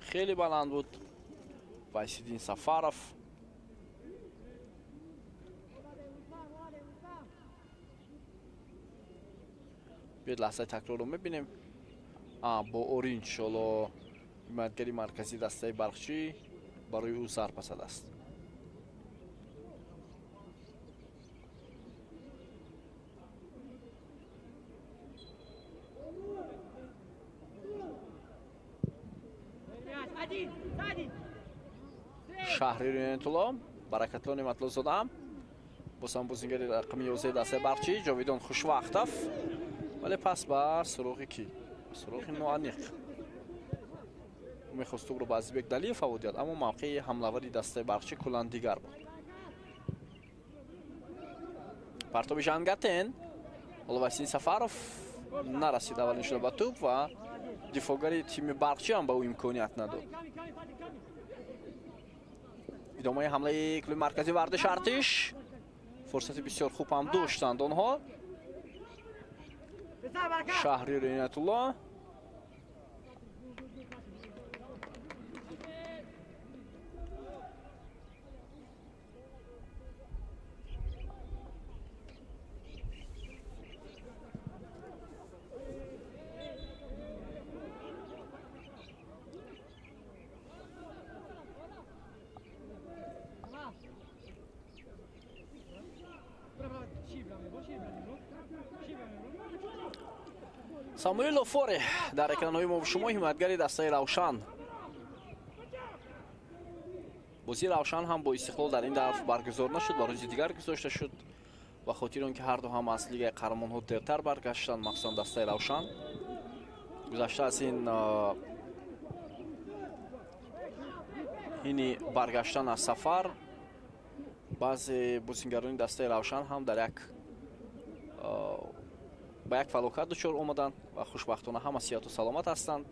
хеле баланд буд. Вайсиддин Сафаров. Биёед лаҳзаи такрорро мебинем. Бо оринҷ ҳоло ҳимоятгари марказии дастаи Барқчӣ барои ӯ зарба задааст. Шаҳриёр Инотулло, Баракатло Неъматллозода, боз ҳам бозингари рақами 11 дастаи Барқчӣ, Ҷовидон Хушвақтов, вале пас ба суроғи кӣ? Суроғи ноаниқ. Ӯ мехост тӯбро ба Азизбек Далиев ҳаво диҳад, аммо мавқеи ҳамлавари дастаи Барқчӣ куллан дигар буд. Партоби Жангатен, ҳоло Василий Сафаров нарасид аввалин шуда ба тӯб ва дифоъгари тими Барқчӣ ҳам ба ӯ имконият надод. Идомаи ҳамлаи клуби марказии варзиш Артиш. Фурсати бисёр хуб ҳам доштанд онҳо. Шаҳриёр Инотулло. Самуил Офоре дар экранҳои мо шумо ҳимоятгари дастаи Равшан. Бозии Равшан ҳам бо Истиқлол дар ин дафъ баргузор нашуд, ба рӯзи дигар гузошта шуд. Ба хотири он ки ҳарду ҳам аз лигаи қаҳрамонҳо дертар баргаштанд, махсусан дастаи Равшан. Гузашта аз ин ҳини баргаштан аз сафар, баъзе бозингарони дастаи Равшан ҳам дар як ба як фалокат дучор омаданд ва хушбахтона ҳама сиҳату саломат ҳастанд.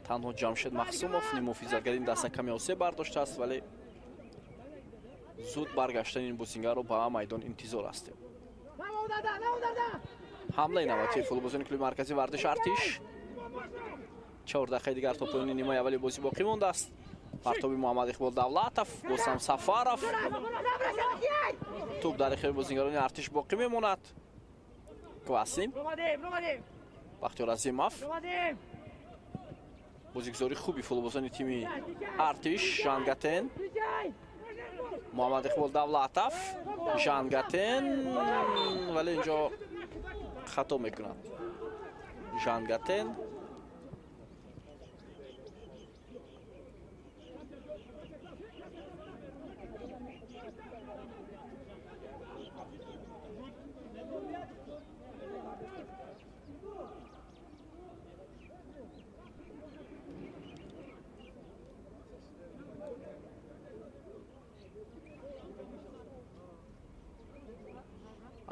Танҳо Ҷамшед Махсумов нимуҳофизатгари ин даста каме осеб бардоштааст, вале зуд баргаштани ин бозингарро ба майдон интизор ҳастем. Ҳамлаи навбатии футболбозони клуби марказии варзиши Артиш. 4 дақиқаи дигар то поёни нимаи аввали бозӣ боқӣ мондааст. Партоби Муҳаммад Иқбол Давлатов, боз ҳам Сафаров. Тӯб дар ихтиёри бозингарони Артиш боқӣ мемонад. Квасин, Бахтиёр Азимов. Бозигузори хуби футболбозони тими Артиш, Жангатен, Муҳаммад Иқбол Давлатов, Жангатен, вале инҷо хато мекунад. Жангатен.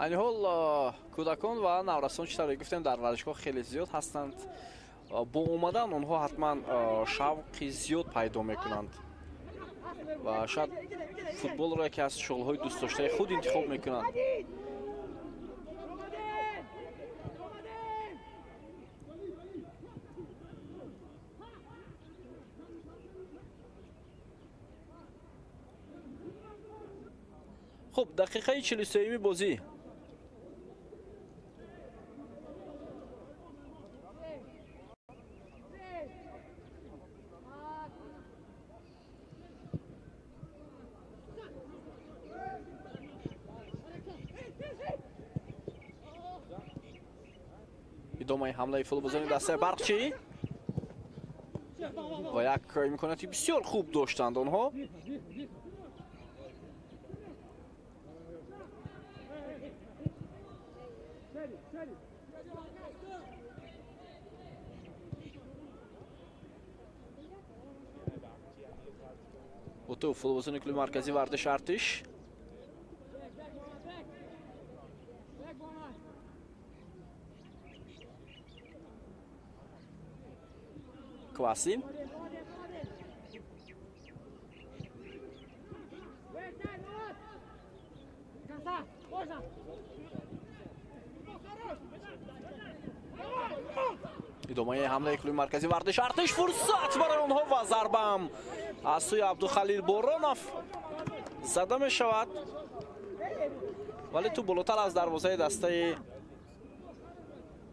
Айни ҳол кӯдакон ва наврасон, чӣ тавре гуфтем, дар варзишгоҳ хеле зиёд ҳастанд Бо омадан онҳо ҳатман шавқи зиёд пайдо мекунанд ва шояд футболро яке аз шуғлҳои дӯстдоштаи худ интихоб мекунанд. Хуб, дақиқаи 43-юми бозӣ. Идомаи ҳамлаи футболбозони дастаи Барқчӣ ва як имконияти бисёр хуб доштанд онҳо. Ото футболбозони клуби марказии варзиши Артиш. Кваси. Идомаи ҳамлаи клуби марказии варзиши Артиш, фурсат барои онҳо ва зарбаам аз сӯи Абдухалил Боронов зада мешавад, вале ту болотар аз дарвозаи дастаи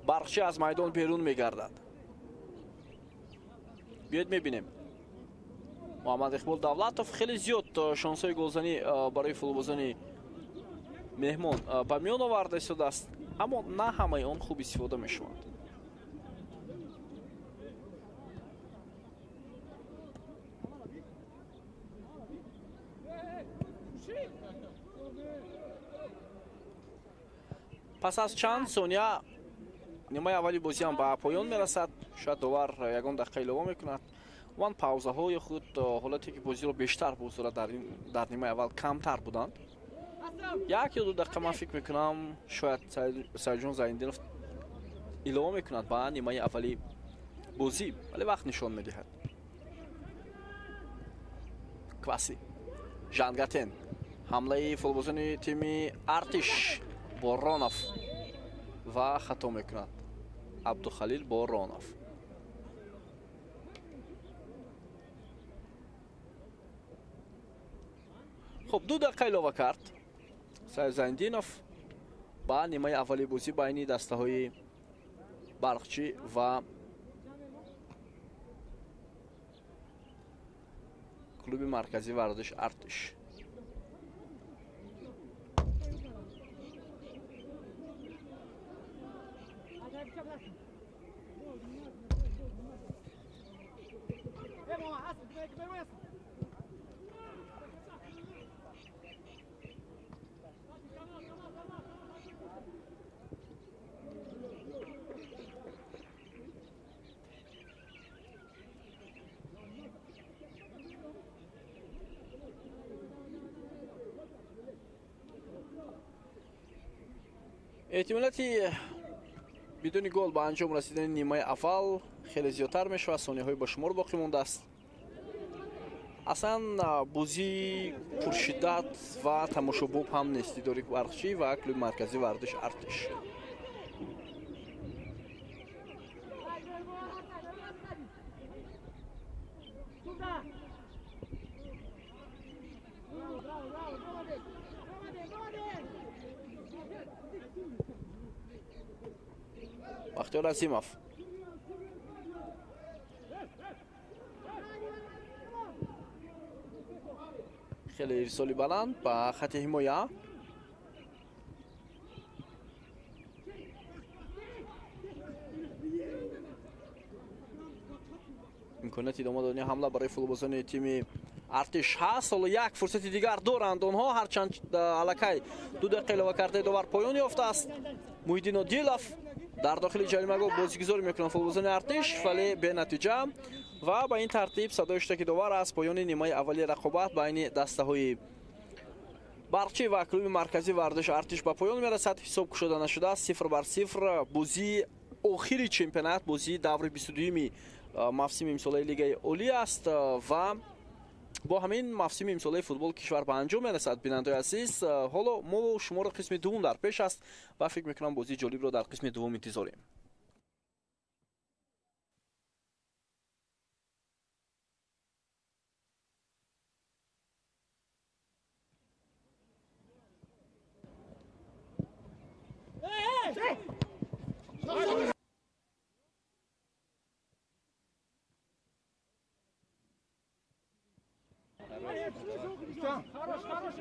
Барқчӣ аз майдон берун мегардад. Биёед мебинем. Муҳаммад Иқбол Давлатов хеле зиёд шонсҳои голзанӣ барои футболбозони меҳмон ба миён оварда истодааст, аммо на ҳамаи он хуб истифода мешаванд. Пас аз чанд сония нимаи аввали бозиам ба поён мерасад. Шояд довар ягон дақиқа илова мекунад. Умуман паузаҳои худ ҳолате ки бозиро бештар бозора дар нимаи аввал камтар буданд. Як ё ду дақиқа ман фикр мекунам шояд Сайидҷон Зайниддинов илова мекунад ба нимаи аввали бозӣ, вале вақт нишон медиҳад. Кваси, Жангатен, ҳамлаи футболбозони тими Артиш, Боронов ва хато мекунад Абдухалил Боронов. Хуб, 2 дақиқа илова кард Сайид Зайниддинов ба нимаи аввали бозӣ байни дастаҳои Барқчӣ ва клуби марказии варзиши Артиш. Эҳтимолияти бидуни гол ба анҷом расидани нимаи аввал хеле зиёдтар мешавад. Сонияҳои ба шумор боқӣ мондааст. Аслан бозии пуршиддат ва тамошобоб ҳам нест дидори Барқчӣ ва клуби марказии варзиши Артиш. Бахтиёр Азимов. Хеле ирсоли баланд ба хати ҳимоя. Имконияти идома додани ҳамла барои футболбозони тими Артиш ҳаст. Ҳоло як фурсати дигар доранд онҳо, ҳарчанд аллакай 2 дақиқа илова кардаи довар поён ёфтааст. Муҳиддин Одилов дар дохили ҷаримагоҳ бозигузорӣ мекунанд футболбозони Артиш, вале бенатиҷа. Ва ба ин тартиб садои штаки довар аз поёни нимаи аввали рақобат байни дастаҳои Барқчӣ ва клуби марказии варзиши Артиш ба поён мерасад. Ҳисоб кушода нашудааст, 0-0. Бозии охири чемпионат, бозии даври 22-ми мавсими имсолаи Лигаи Олӣ аст ва бо ҳамин мавсими имсолаи футбол кишвар ба анҷом мерасад. Бинандаои азиз, ҳоло мо шуморо қисми дуввум дар пеш аст ва фикр мекунам, бозии ҷолибро дар қисми дуввум интизорем. Хорош, хорош.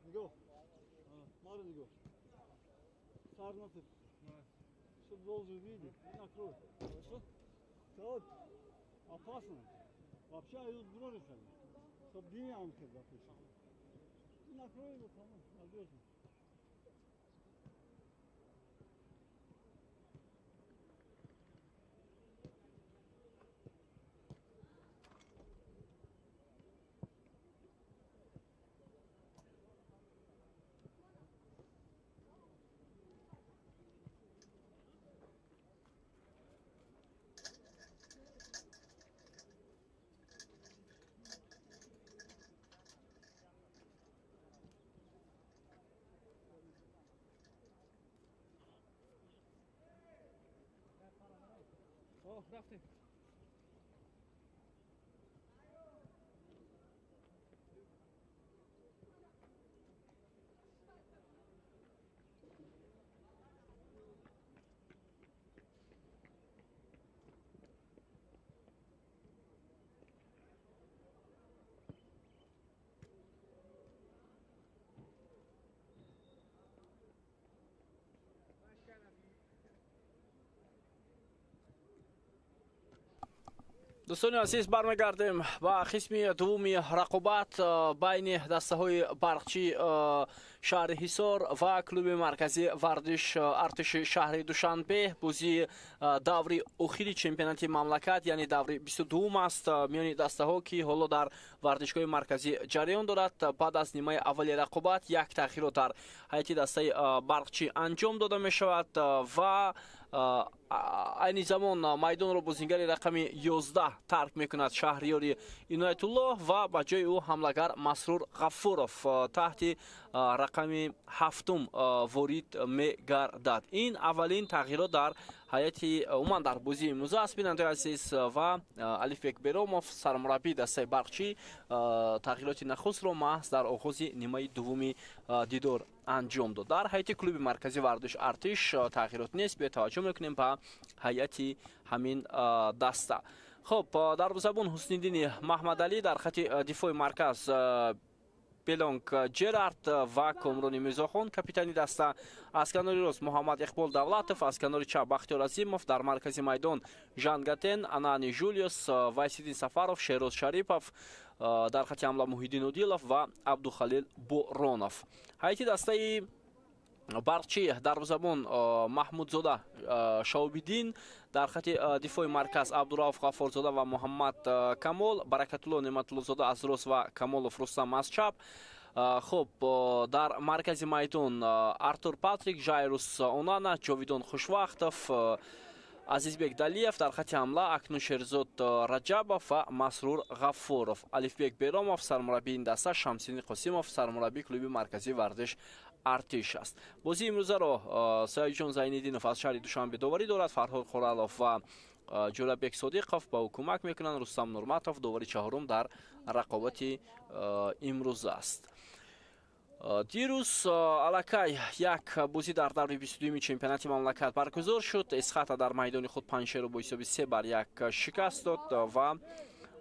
Нигоҳ. Маро нигоҳ. Сар натип. Что должен видеть? Накрой. Хорошо? Вот. Опасно. Вообще идут броситься. Чтоб биням когда пишет. Накрой его, по-моему, надежно. Рафтем. Дӯстони азиз, бармегардем ба қисми дуввуми рақобат байни дастаҳои Барқчи шаҳри Ҳисор ва клуби марказии варзиш Артиши шаҳри Душанбе. Бозии даври охири чемпионати мамлакат, яъне даври 22 аст миёни дастаҳо, ки ҳоло дар варзишгоҳи марказӣ ҷараён дорад. Баъд аз нимаи аввали рақобат як таъхирот дар ҳайати дастаи Барқчӣ анҷом дода мешавад ва айни замон майдонро бозингари рақами 11 тарк мекунад Шаҳриёри Иноятуллоҳ ва ба ҷои ӯ ҳамлагар Масрур Ғафуров таҳти рақами 7 ворид мегардад. Ин аввалин тағйирот дар ҳайати умуман дар бозии имрӯза аст, бинандаи азиз, ва Алифбек Беромов, сармураббии дастаи Барқчӣ, тағйироти нахустро маҳз дар оғози нимаи дуввуми дидор анҷом дод. Дар ҳайати клуби марказии варзиш Артиш тағйирот нест. Биё таваҷҷӯҳ мекунем ба ҳайати ҳамин даста. Хуб, дарвозабон Ҳусниддини Маҳмадалӣ, дар хати дифои марказ Белонг Джерард ва Комрони Мирзохон, капитани даста. Аз канори рост Муҳаммад Иқбол Давлатов, аз канори чап Бахтиёр Азимов, дар маркази майдон Жан Гатен, Анани Жулиус, Вайсиддин Сафаров, Шероз Шарипов, дар хати ҳамла Муҳиддин Одилов ва Абдухалил Боронов. Ҳайати дастаи Барқчи: дарвозабон Маҳмудзода Шаобиддин, дар хати дифои марказ Абдурауф Ғаффорзода ва Муҳаммад Камол, Баракатулло Неъматуллозода аз рост ва Камолов Рустам аз чап. Хуб, дар маркази майдон Артур Патрик, Жайрус Онана, Ҷовидон Хушвақтов, Азизбек Далиев, дар хати ҳамла акнун Шерзод Раҷабов ва Масрур Ғаффуров. Алифбек Беромов сармураббии ин даста, Шамсиддин Қосимов сармураббии клуби марказии варзиш Артиш аст. Бозии имрӯзаро Саидҷон Зайниддинов аз шаҳри Душанбе доварӣ дорад. Фарҳод Қуралов ва Ҷӯрабек Содиқов ба ӯ кӯмак мекунанд. Рустам Нурматов довари чаҳорум дар рақобати имрӯза аст. Дирӯз аллакай як бозӣ дар даври 22-ми чемпионати мамлакат баргузор шуд. Эсхата дар майдони худ Панҷшерро бо ҳисоби 3-1 шикаст дод ва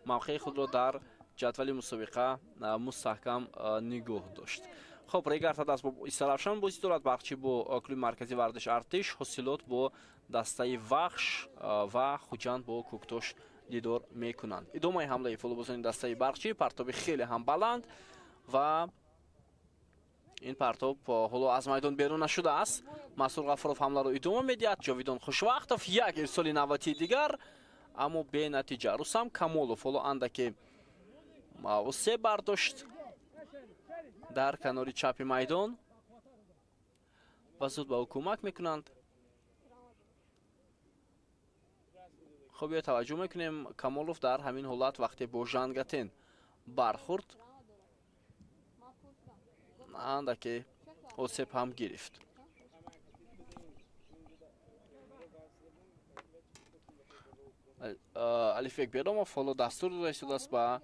мавқеи худро дар ҷадвали мусобиқа мустаҳкам нигоҳ дошт. Хуб, Регарта даст бо Истаравшан бозӣ дорад, Барқчӣ бо клуби марказии варзиш Артиш, Ҳосилот бо дастаи Вахш ва Хуҷанд бо Кӯктош дидор мекунанд. Идомаи ҳамлаи футболбозони дастаи Барқчӣ, партоби хеле ҳам баланд ва ин партоб ҳоло аз майдон берун нашудааст. Масрур Ғафуров ҳамларо идома медиҳад. Ҷовидон Хушвақтов як ирсоли навбатии дигар, аммо бенатиҷа. Рустам Камолов ҳоло андаке се бардошт дар канори чапи майдон ва зуд ба ӯ кӯмак мекунанд. Хуб, ё таваҷҷӯҳ мекунем, Камолов дар ҳамин ҳолат вақте бо Жангатен бархӯрд, андаке осеб ҳам гирифт. Алифбек Беромов ҳоло дастур дода истодааст ба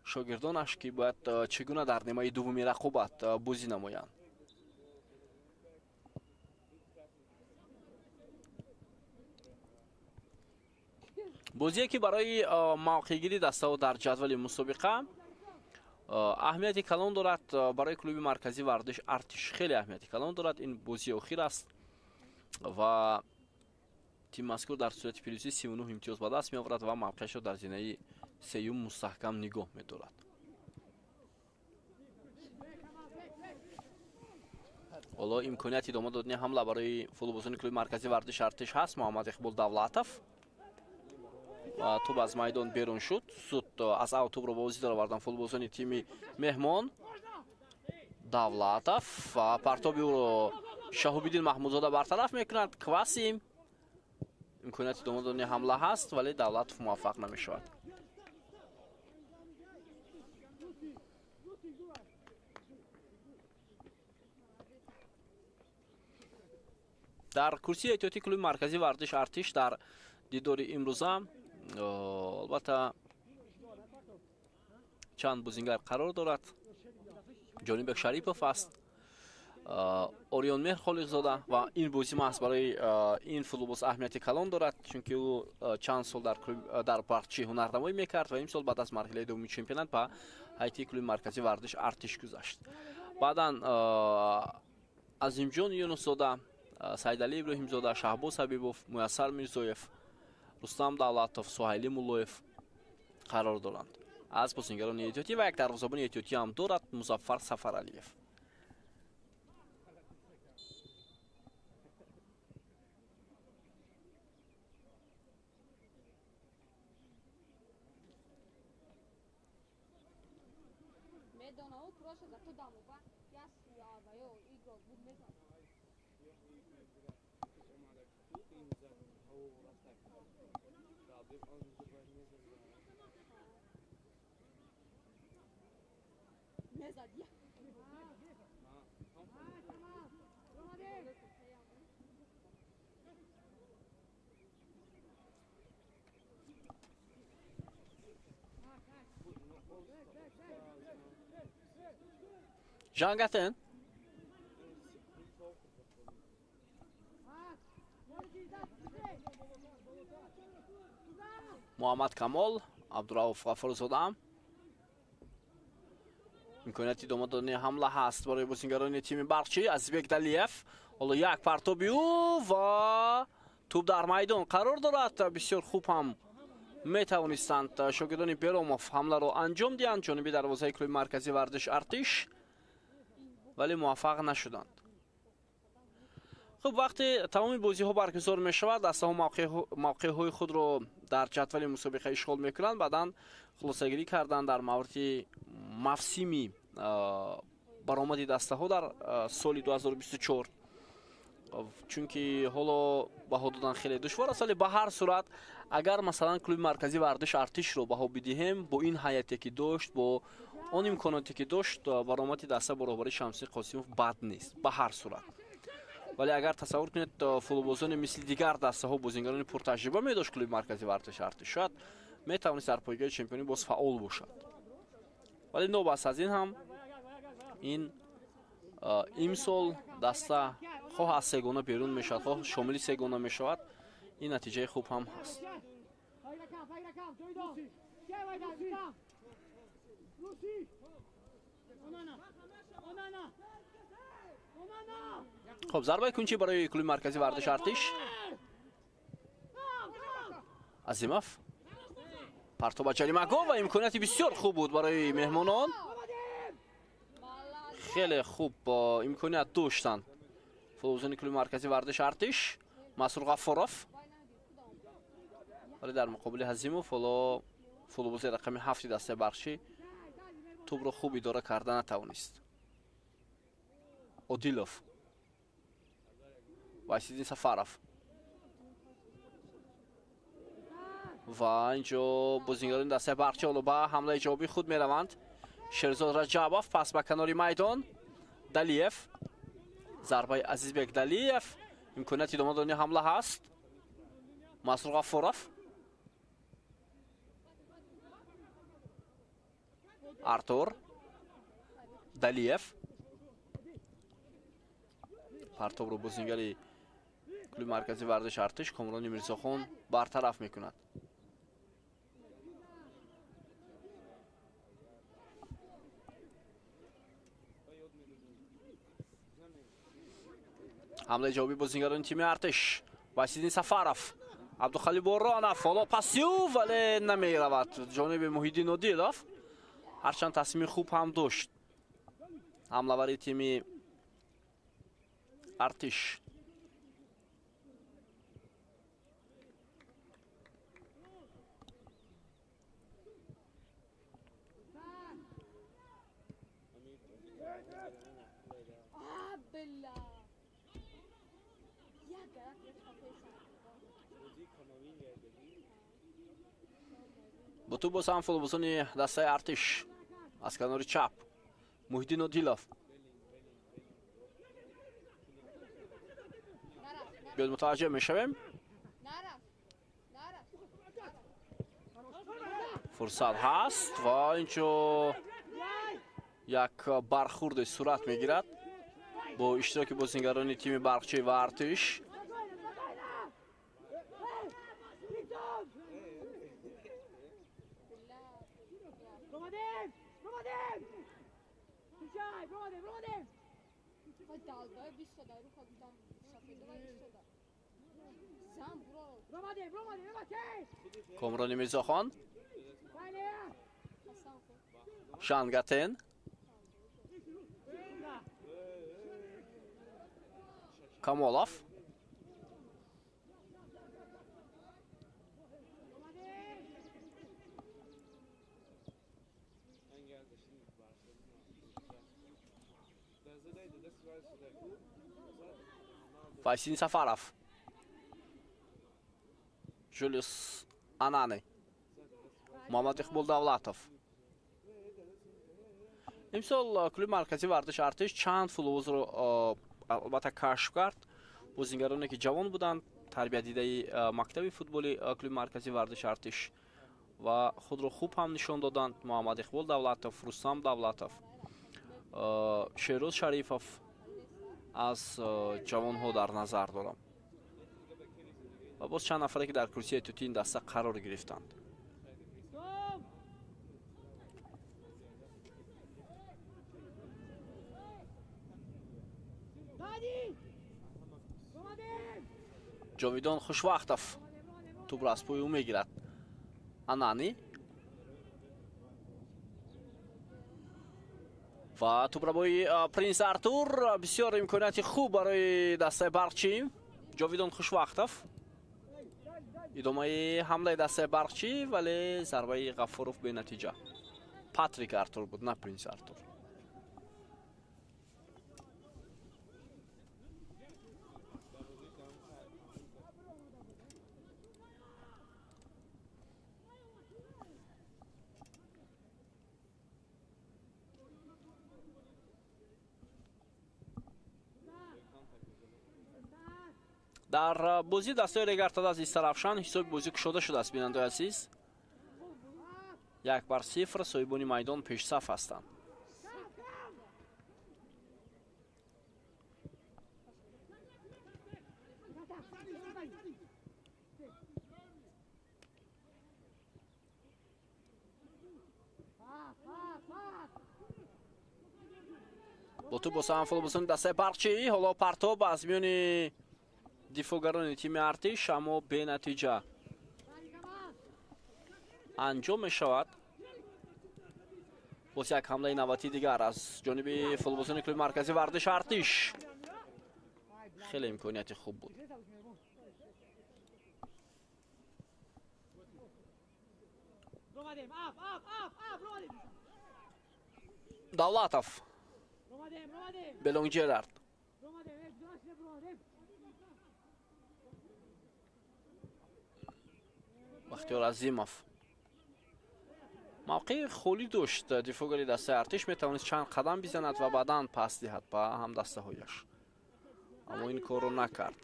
шогирдонаш, ки бояд чӣ гуна дар нимаи дуввуми рақобат бозӣ намоянд. Бозие ки барои мавқеъгирии дастаҳо дар ҷадвали мусобиқа Аҳамияти калон дорад барои клуби марказии варзиш Артиш, хеле аҳамияти калон дорад. Ин бозии охир аст ва тим мазкур дар сурати пирӯзӣ 39 имтиёз ба даст меоварад ва мавқеашро дар зинаи сеюм мустаҳкам нигоҳ медорад. Ҳоло имконияти идома додани ҳамла барои футболбозони клуби марказии варзиши Артиш ҳаст. Муҳаммад Иқбол Давлатов ва тӯб аз майдон берун шуд. Зуд аз ав тӯбро ба бозӣ дароварданд футболбозони тими меҳмон. Давлатов ва партоби ӯро Шаҳобиддин Маҳмудзода бартараф мекунад. Квасим имконияти идома додани ҳамла ҳаст, вале Давлатов муваффақ намешавад. Дар курсии эҳтиётии клуби марказии варзиш Артиш дар дидори имрӯза албатта чанд бозингар қарор дорад. Ҷонибек Шарипов аст, Ориёнмеҳр Холиқзода ва ин бозӣ маҳз барои ин футболбоз аҳамияти калон дорад, чунки ӯ чанд сол дар Барқчӣ ҳунарнамоӣ мекард ва имсол баъд аз марҳилаи дуввуми чемпионат ба ҳайати клуби марказии варзиш Артиш гузашт. Баъдан Азимҷон Юнусзода, Сайдалӣ Иброҳимзода, Шаҳбоз Ҳабибов, Муяссар Мирзоев, Рустам Давлатов, Суҳайлӣ Муллоев қарор доранд. Аз бозингарони эҳтиётӣ ва як дарвозабони эҳтиётӣ ҳам дорад Музаффар Сафаралиев. Жангатен. Муҳаммад Камол, Абдурауф Ғафурзода. Имконияти идома додани ҳамла ҳаст барои бозингарони тими Барқчӣ. Азизбек Далиев ҳоло як партоби ӯ ва тӯб дар майдон қарор дорад. Бисёр хуб ҳам метавонистанд шогирдони Беромов ҳамларо анҷом диҳанд ҷониби дарвозаи клуби марказии варзиш Артиш, вале муваффақ нашуданд. Хуб, вақте тамоми бозиҳо баргузор мешавад, дастаҳо мавқеъҳои худро дар ҷадвали мусобиқа ишғол мекунанд. Баъдан хулосагирӣ карданд дар мавриди мавсими баромади дастаҳо дар соли 2024, чунки ҳоло баҳо додан хеле душвор аст, вале ба ҳар сурат агар масалан клуби марказии варзиш Артишро баҳо бидиҳем, бо ин ҳайате ки дошт, бо он имконоте ки дошт, баромади даста бо роҳбарии Шамсиддин Қосимов бад нест ба ҳар сурат. Вале агар тасаввур кунед, футболбозони мисли дигар дастаҳо бозингарони пуртаҷриба медошт клуби марказии варзиши Артиш, шояд метавонист дар пойгоҳи чемпионӣ боз фаъол бошад. Вале нобаст аз ин ҳам ин имсол даста хоҳ аз сегона берун мешавад, хоҳ шомили сегона мешавад, ин натиҷаи хуб ҳам ҳаст. Хуб, зарбаи кунчӣ барои клуби марказии варзиши Артиш. Азимов партоба ҷаримагоҳ ва имконияти бисёр хуб буд барои меҳмонон. Хеле хуб имконият доштанд футболбозони клуби марказии варзиши Артиш. Масрур Ғаффоров, вале дар муқобили Ҳазимов ҳоло футболбози рақами 7 дастаи Барқчӣ тӯбро хуб идора карда натавонист. Одилов, Вайсиддин Сафаров ва инҷо бозингарони дастаи Барқчӣ ҳоло ба ҳамлаи ҷавобии худ мераванд. Шерзод Раҷабов пас ба канори майдон. Далиев, зарбаи Азизбек Далиев, имконияти идома додани ҳамла ҳаст. Масрур Ғаффоров, Артур Далиев, партобро бозингари клуби марказии варзиши Артиш Комрони Мирзохон бартараф мекунад. Ҳамлаи ҷавобии бозигарони тими Артиш. Васиддин Сафаров, Абдухалил Боронов, ҳоло пасиу, вале намеравад ҷониби Муҳиддин Одилов. Ҳарчанд тасмими хуб ҳам дошт ҳамлавари тими Артиш. Бо тӯб боз ҳам футболбозони дастаи Артиш аз канори чап Муҳиддин Одилов. Биёд мутаваҷҷеҳ мешавем. Фурсат ҳаст ва инҷо як бархурде сурат мегирад бо иштироки бозигарони тими Барқчӣ ва Артиш. Комрони Мирзохон, Жангатен, Камолов, Файсин Сафаров, Жулиус Анани, Муҳаммад Иқбол Давлатов. Имсол клуби марказии варзиши Артиш чанд футболбозро албатта кашф кард. Бозигароне ки ҷавон буданд, тарбиятдидаи мактаби футболи клуби марказии варзиши Артиш ва худро хуб ҳам нишон доданд. Муҳаммад Иқбол Давлатов, Рустам Давлатов, Шероз Шарифов аз ҷавонҳо дар назар дорам ва боз чанд нафаре ки дар курсияи тути ин даста қарор гирифтанд. Ҷовидон Хушвақтов тӯбро аз пои ӯ мегирад. Анани ва тӯбрабои Принс Артур. Бисёр имконияти хуб барои дастаи Барқчӣ. Ҷовидон Хушвақтов. Идомаи ҳамлаи дастаи Барқчӣ, вале зарбаи Ғафуров бенатиҷа. Патрик Артур буд, на Принс Артур. Дар бозӣ дастаи Регартад аз Истарафшан ҳисоби бозӣ кушода шудааст, бинандаои азиз. 1-0 соҳибони майдон пешсаф ҳастанд. Бо тӯб боз ҳам футболбозони дастаи Барқчӣ. Ҳоло партоб аз миёни дифоъгарони тими Артиш, аммо бенатиҷа анҷом мешавад. Боз як ҳамлаи навбатии дигар аз ҷониби футболбозони клуби марказии варзиши Артиш. Хеле имконияти хуб буд. Давлатов, Белонг Джерард, Бахтиёр Азимов. Мавқеи холӣ дошт дифоъгари дастаи Артиш, метавонист чанд қадам бизанад ва баъдан пас диҳад ба ҳамдастаҳояш, аммо ин корро накард.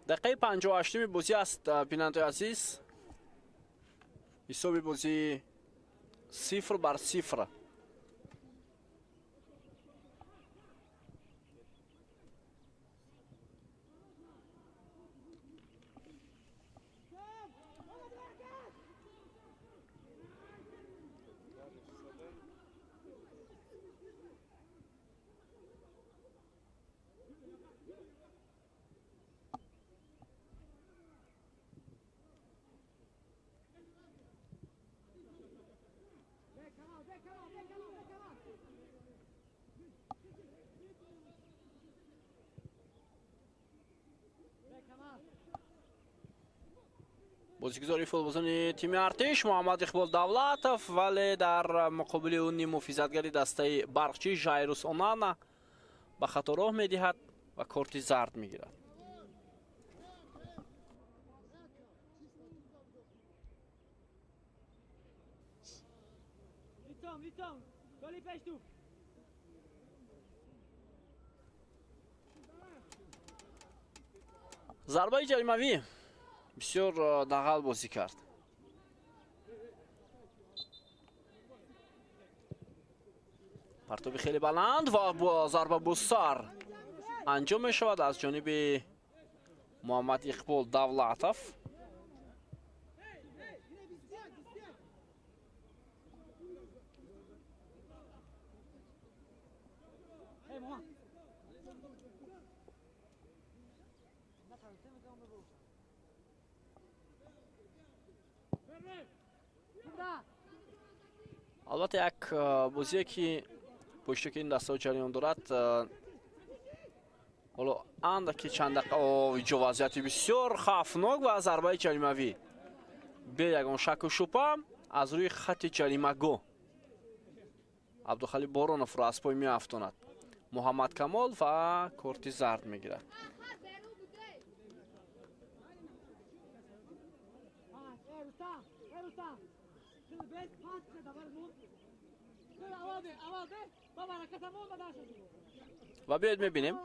Дақиқаи 58-ми бозӣ аст, бинандаи азиз. Ҳисоби бозӣ 0-0. Бозигузори футболбозони тими Артиш Муҳаммад Иқбол Давлатов, вале дар муқобили ӯ ниммуҳофизатгари дастаи Барқчӣ Жайрус Онана ба хато роҳ медиҳад ва корти зард мегирад. Зарбаи ҷаримавӣ бисёр дағал бозӣ кард. Партоби хеле баланд ва бо зарба бо сар анҷом мешавад аз ҷониби Муҳаммад Иқбол Давлатов. Албатта як бозие ки бо иштироки ин дастаҳо ҷараён дорад, ҳоло андаки чанд дақиқа иҷо вазъияти бисёр хавфнок ва зарбаи ҷаримавӣ бе ягон шаку шубҳа аз рӯи хати ҷаримагоҳ Абдухалил Бороновро аз пой меафтонад Муҳаммад Камол ва корти зард мегирад. Ва биёед мебинем.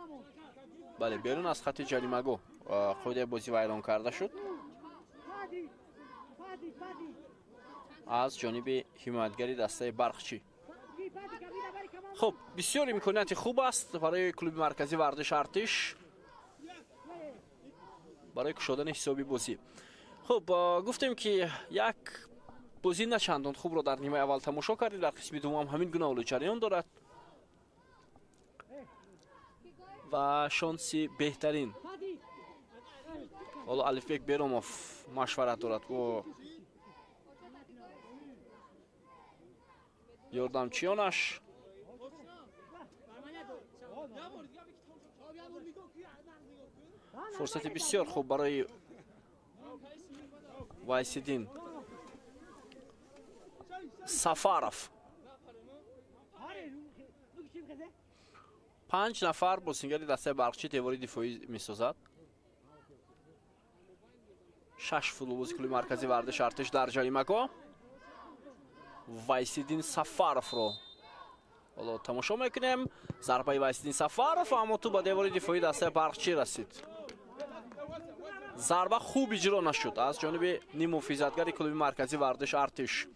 Бале, берун аз хати ҷаримагоҳ қоидаи бозӣ вайрон карда шуд аз ҷониби ҳимоятгари дастаи Барқчӣ. Хуб, бисёр имконияти хуб аст барои клуби марказии варзиш Артиш барои кушодани ҳисоби бозӣ. Хуб, гуфтем ки як бозӣ на чандон хубро дар нимаи аввал тамошо кардем, дар қисми дуввум ҳамин гуна ҳоло ҷараён дорад ва шонси беҳтарин ҳоло Алифбек Беромов машварат дорад бо ёрдамчиёнаш. Фурсати бисёр хуб барои Вайсиддин Сафаров. 5 нафар бозингари дастаи Барқчӣ девори дифоӣ месозад. 6 футболбози клуби марказии варзиш Артиш дар ҷаримагоҳ. Вайсиддин Сафаровро ҳоло тамошо мекунем. Зарбаи Вайсиддин Сафаров, аммо ту ба девори дифоии дастаи Барқчӣ расид. Зарба хуб иҷро нашуд аз ҷониби ниммуҳофизатгари клуби марказии варзиш Артиш.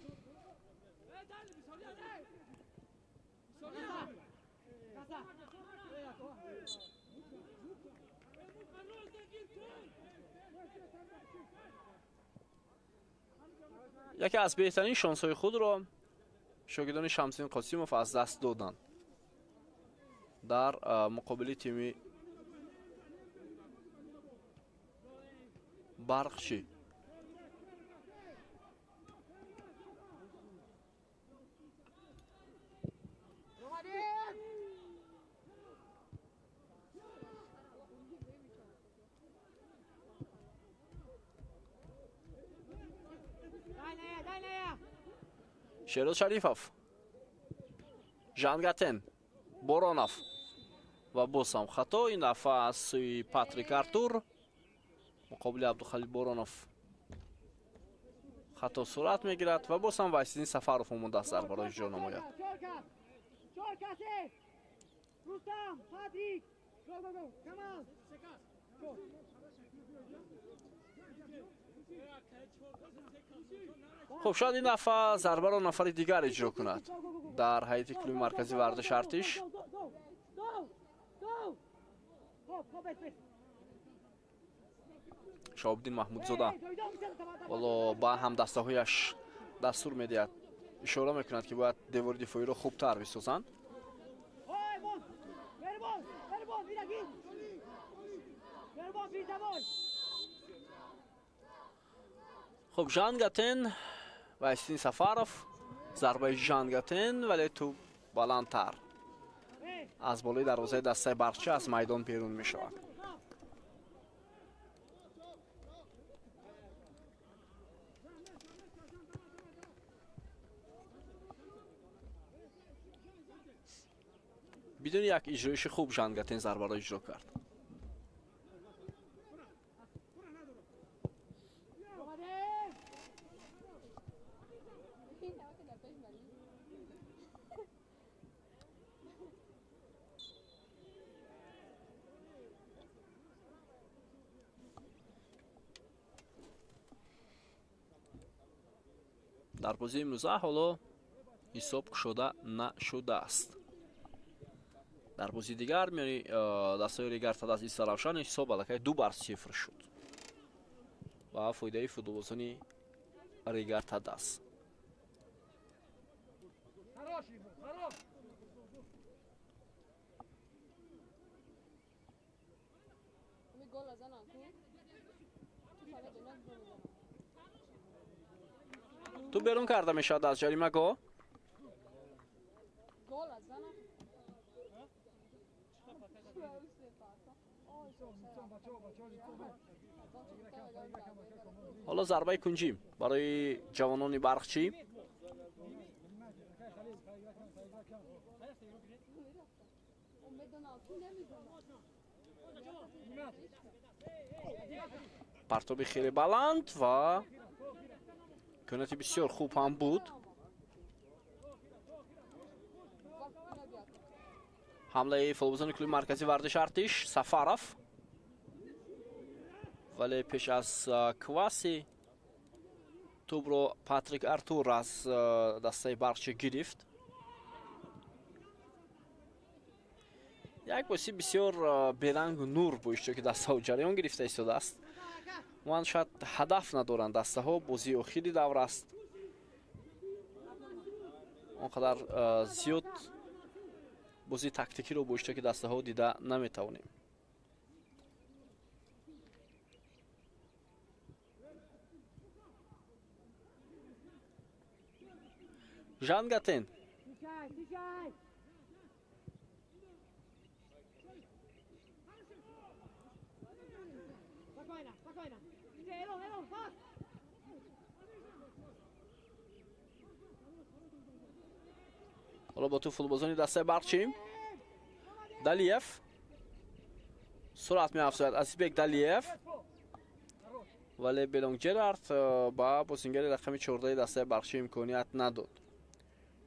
Яке аз беҳтарин шонсҳои худро шогирдони Шамсиддин Қосимов аз даст доданд дар муқобили тими Барқчӣ. Шероз Шарифов, Жангатен, Боронов ва боз ҳам хато. Ин дафъа аз сӯи Патрик Артур муқобили Абдухалил Боронов хато сурат мегирад ва боз ҳам Вайсиддин Сафаров омодааст зарбаро иҷро намояд. Хуб, шояд ин дафъа зарбаро нафари дигар иҷро кунад дар ҳайати клуби марказии варзиши Артиш. Шоҳобиддин Маҳмудзода ҳоло ба ҳамдастаҳояш дастур медиҳад, ишора мекунад, ки бояд девори дифоиро хубтар бисозанд. Хуб, Жангатен ва Исин Сафаров, зарбаи Жангатен, вале тӯб баландтар аз болои дарвозаи дастаи Барқчӣ аз майдон берун мешавад. Бидуни як иҷроиши хуб Жангатен зарбаро иҷро кард. Дар бозии имрӯза ҳоло ҳисоб кушода нашудааст. Дар бозии дигар миёни дастаи Регар-ТадАЗ Истаравшан ҳисоб аллакай 2-0 шуд ва фоидаи футболбозони Регар-ТадАЗ. Ту берун карда мешавад аз ҷаримагоҳ. Ҳоло зарбаи кунҷӣ барои ҷавонони Барқчӣ. Партоби хеле баланд ва имконияти бисёр хуб ҳам буд. Ҳамлаи футболбозони клуби марказии варзиши Артиш, Сафаров, вале пеш аз Кваси тӯбро Патрик Артур аз дастаи Барқчӣ гирифт. Як бозӣ бисёр берангу нур бо иштироки дастаҳо ҷараён гирифта истодааст. Ман шояд ҳадаф надоранд дастаҳо, бозии охири давр аст. Он қадар зиёд бозии тактикиро бо иштироки дастаҳо дида наметавонем. Жангатен. Ҳоло бо ту футболбозони дастаи Барқчӣ. Далиев суръат меафзояд, Азизбек Далиев, вале Белонг Ҷерард ба бозингари рақами 14 дастаи Барқчӣ имконият надод.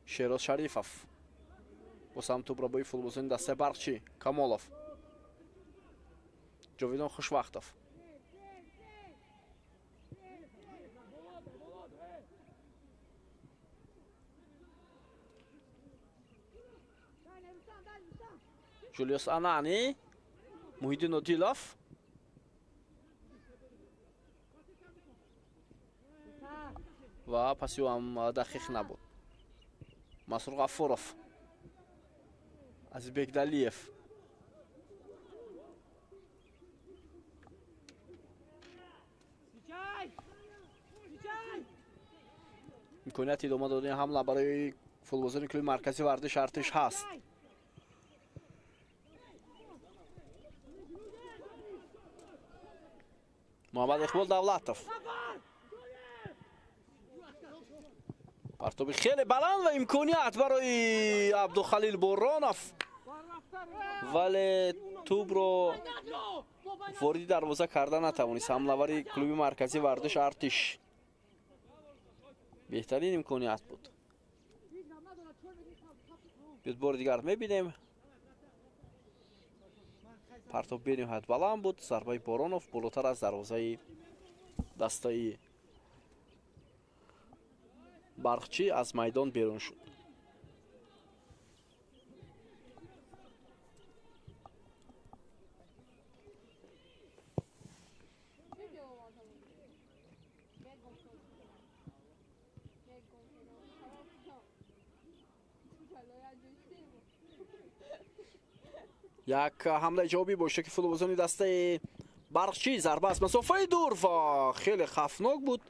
Шероз Шарифов боз ҳам тӯбро бои футболбозони дастаи Барқчӣ. Камолов, Ҷовидон Хушвақтов. Ҷулиус Анани, Муҳиддин Одилов. Ва паси ӯ ҳам дақиқ набуд. Масрур Ғафуров, Азизбек Далиев. Имконияти идома додани ҳамла барои футболбозони клуби марказии варзиши Артиш ҳаст. Муҳаммад Иқбол Давлатов. Партоби хеле баланд ва имконият барои Абдухалил Боронов, вале тӯбро вориди дарвоза карда натавонист. Ҳамлавари клуби марказии варзиши Артиш беҳтарин имконият буд. Биёд бори дигар мебинем. Партоб бениҳоят баланд буд. Зарбаи Боронов болотар аз дарвозаи Дастаи Барқчӣ аз майдон берун шуд. Як ҳамлаи ҷавобӣ бо иштироки футболбозони дастаи Барқчӣ, зарба аз масофаи дур ва хеле хавфнок буд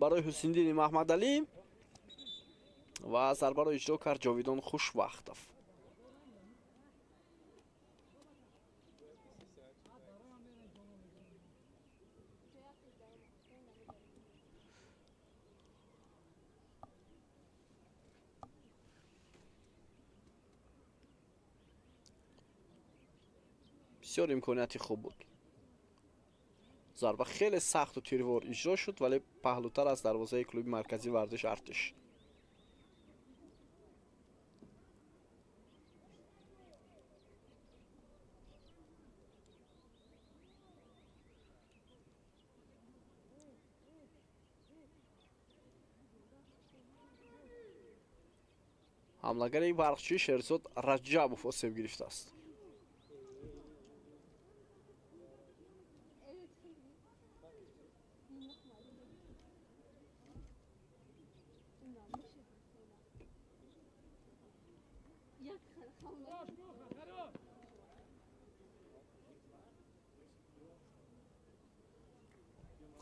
барои Ҳусайниддини Маҳмадалӣ ва зарбаро иҷро кард Ҷовидон Хушвақтов. Бисёр имконияти хуб буд. Зарба хеле сахту тирвор иҷро шуд, вале паҳлӯтар аз дарвозаи клуби марказии варзиш Артиш. Ҳамлагари Барқчӣ Шерзод Раҷабов осеб гирифтааст.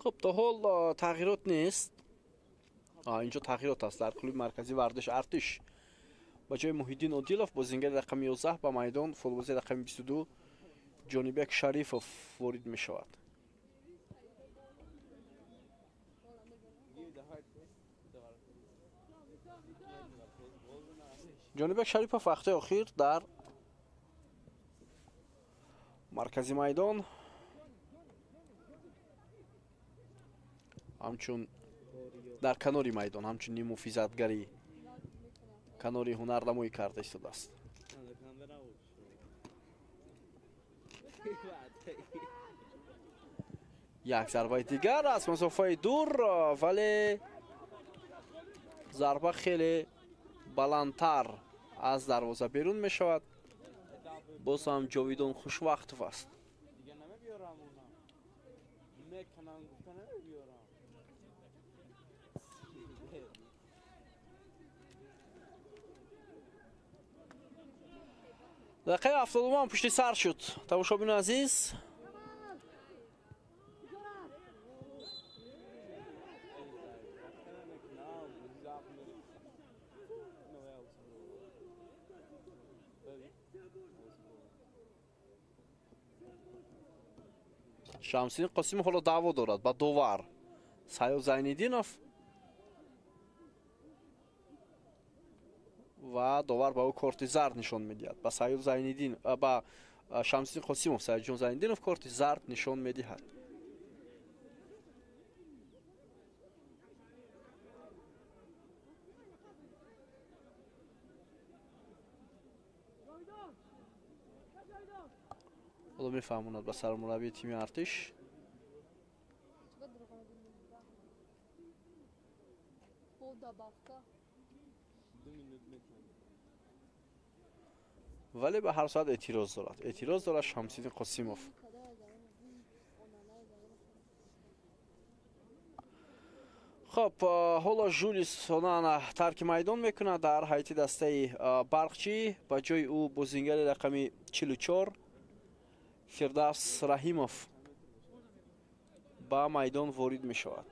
Хуб, то ҳол тағйирот нест. Инҷо тағйирот аст дар клуби марказии варзиш Артиш. Ба ҷои Муҳиддин Одилов бозингари рақами 11 ба майдон футболбози рақами 22 Ҷонибек Шарифов ворид мешавад. Ҷонибек Шарипов вақтҳои охир дар маркази майдон ҳамчун дар канори майдон ҳамчун ниммуҳофизатгари канори ҳунарнамоӣ карда истодааст. Як зарбаи дигар аз масофаи дур, вале зарба хеле баландтар аз дарвоза берун мешавад. Боз ҳам Ҷовидон Хушвақтов аст. Дақиқаи 72 пушти сар шуд. Тамошобинони азиз, Шамсиддин Қосимов ҳоло даъво дорад ба довар Сайёд Зайниддинов ва довар ба ӯ корти зард нишон медиҳад. Ба Сайёд Зайниддин, ба Шамсиддин Қосимов Сайёдҷон Зайниддинов корти зард нишон медиҳад. Ҳоло мефаҳмонад ба сармураббии тими Артиш. Вале ба ҳар соат эътироз дорад. Эътироз дорад Шамсиддин Қосимов. Хоб, ҳоло Жулис Онана тарки майдон мекунад дар ҳайати дастаи Барқчӣ. Ба ҷои ӯ бозингари рақами 44 Фирдавс Раҳимов ба майдон ворид мешавад.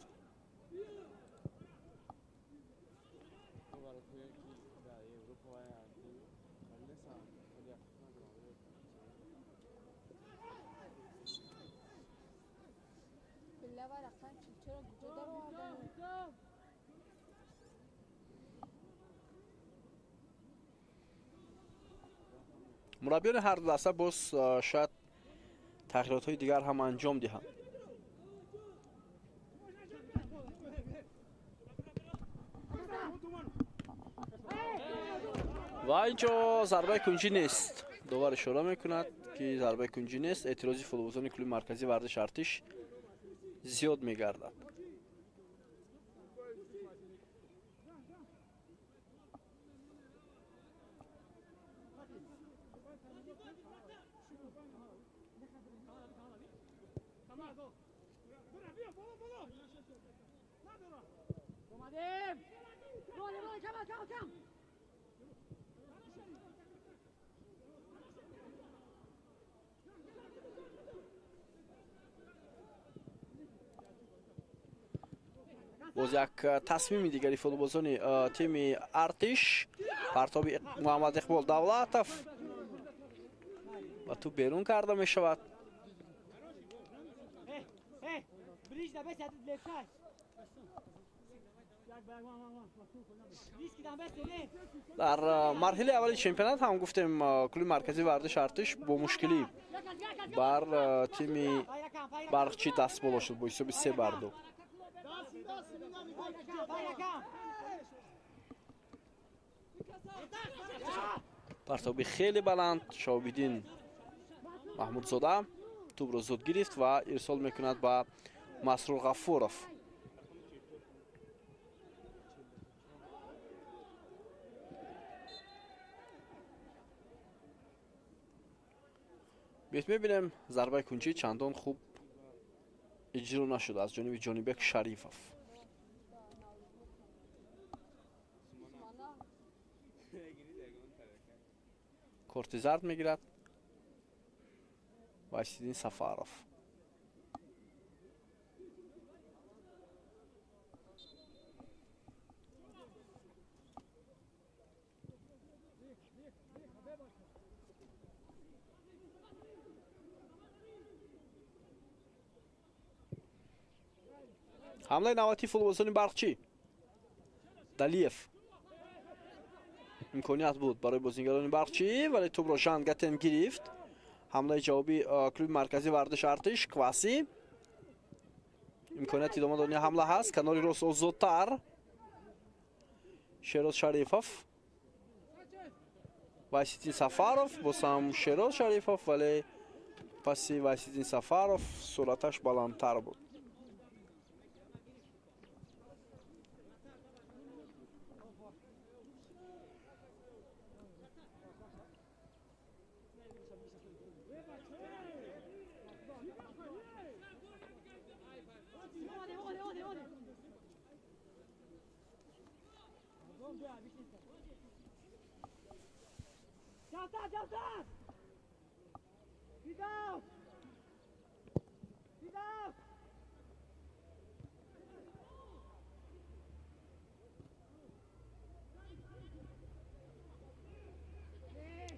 Мураббиёни ҳар ду даста боз шояд тағйиротҳои дигар ҳам анҷом диҳанд. Ва инҷо зарбаи кунҷӣ нест. Довар ишора мекунад, ки зарбаи кунҷӣ нест. Эътирози футболбозони клуби марказии варзиши Артиш зиёд мегардад. Боз як тасмими дигари футболбозони тими Артиш, партоби Муҳаммад Иқбол Давлатов ва туп берун карда мешавад. Дар марҳилаи аввали чемпионат ҳам гуфтем, клуби марказии варзиши Артиш бо мушкилӣ бар тими Барқчӣ даст боло шуд бо ҳисоби 3-2. Партоби хеле баланд, Шоҳобиддин Маҳмудзода тӯбро зуд гирифт ва ирсол мекунад ба Масрур Ғафуров. Биёед мебинем, зарбаи кунҷӣ чандон хуб иҷро нашуд аз ҷониби Ҷонибек Шарифов. Корти зард мегирад Вайсиддин Сафаров. Ҳамлаи навбатии футболбозони Барқчӣ. Далиев. Имконият буд барои бозингарони Барқчӣ, вале тӯбро Жан Гатен гирифт. Ҳамлаи ҷавобии клуби марказии варзиши Артиш, Кваси. Имконияти идома додани ҳамла ҳаст. Канори рост озодтар. Шероз Шарифов. Вайсиддин Сафаров, боз ҳам Шероз Шарифов, вале паси Вайсиддин Сафаров сураташ баландтар буд.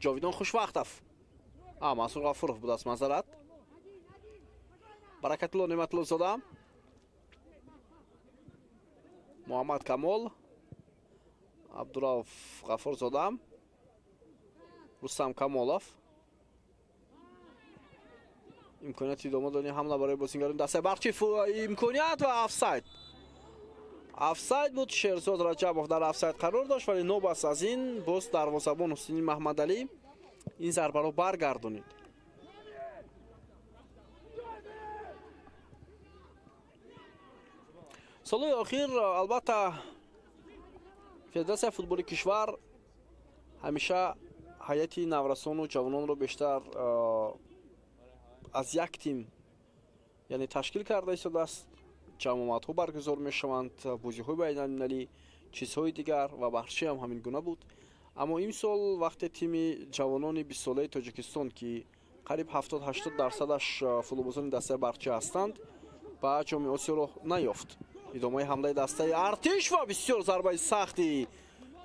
Ҷовидон Хушвақтов. Мансур Ғафуров будааст, мазарат. Баракатулло Неъматуллозода. Муҳаммад Камол. Абдурауф Ғафурзода. Рустам Камолов. Имконияти идома додани ҳамла барои бозингарони дастаи Барқчӣ. Имконият ва офсайд. Офсайд буд. Шерзод Раҷабов дар офсайд қарор дошт, вале нобаст аз ин боз дарвозабон Ҳусайни Маҳмадалӣ ин зарбаро баргардонид. Солҳои охир албатта Федератсияи футболи кишвар ҳамеша ҳайати наврасону ҷавононро бештар аз як тим, яъне ташкил карда истодааст. Ҷамъомадҳо баргузор мешаванд, бозиҳои байналмилалӣ, чизҳои дигар ва Барқчӣ ҳам ҳамин гуна буд. Аммо имсол вақте тими ҷавонони 20-солаи Тоҷикистон, ки қариб 70-80 дарсадаш футболбозони дастаи Барқчӣ ҳастанд, ба Ҷоми Осиё роҳ наёфт. Идомаи ҳамлаи дастаи Артиш ва бисёр зарбаи сахти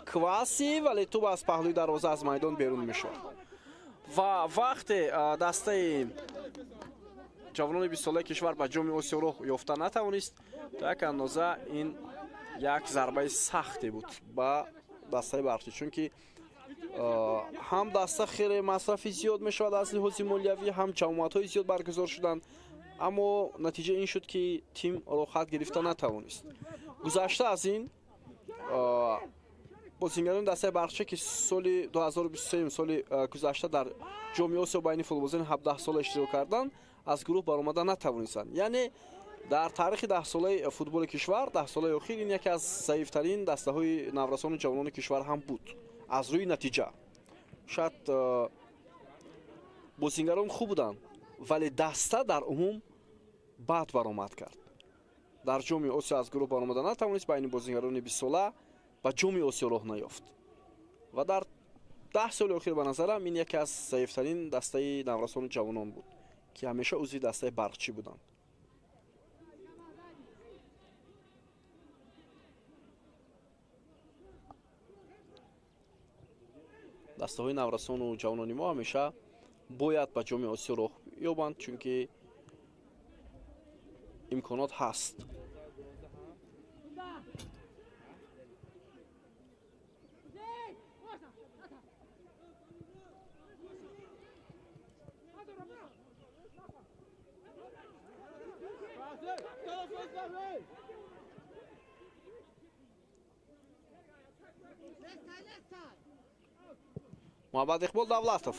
Кваси, вале тӯб аз паҳлӯи дарвоза аз майдон берун мешавад. Ва вақте дастаи ҷавонони 20-солаи кишвар ба Ҷоми Осиё роҳ ёфта натавонист, то як андоза ин як зарбаи сахте буд ба дастаи Барқчӣ, чунки ҳам даста хеле масрафи зиёд мешавад аз лиҳози молиявӣ, ҳам ҷамоатҳои зиёд баргузор шуданд, аммо натиҷа ин шуд, ки тим роҳхат гирифта натавонист. Гузашта аз ин бозингарони дастаи Барқчӣ, ки соли 2023 соли гузашта дар Ҷоми Осиё байни футболбозони 17 сола иштирок карданд, аз гурӯҳ баромада натавонистанд. Яъне Дар таърихи 10-солаи футболи кишвар, 10 солаи охир ин яке аз заифтарин дастаҳои наврасону ҷавонони кишвар ҳам буд аз рӯи натиҷа. Шояд бозингарон хуб буданд, вале даста дар умум бад баромад кард. Дар Ҷоми Осиё аз гурӯҳ баромада натавонист, байни бозингарони 20-сола ба Ҷоми Осиё роҳ наёфт. Ва дар 10 соли охир, ба назарам, ин яке аз заифтарин дастаи наврасону ҷавонон буд, ки ҳамеша узви дастаи барқчӣ буданд. Дастаҳои наврасону ҷавонони мо ҳамеша бояд ба Ҷоми Осиё роҳ ёбанд, чунки имконот ҳаст. Муҳаммад Иқбол Давлатов.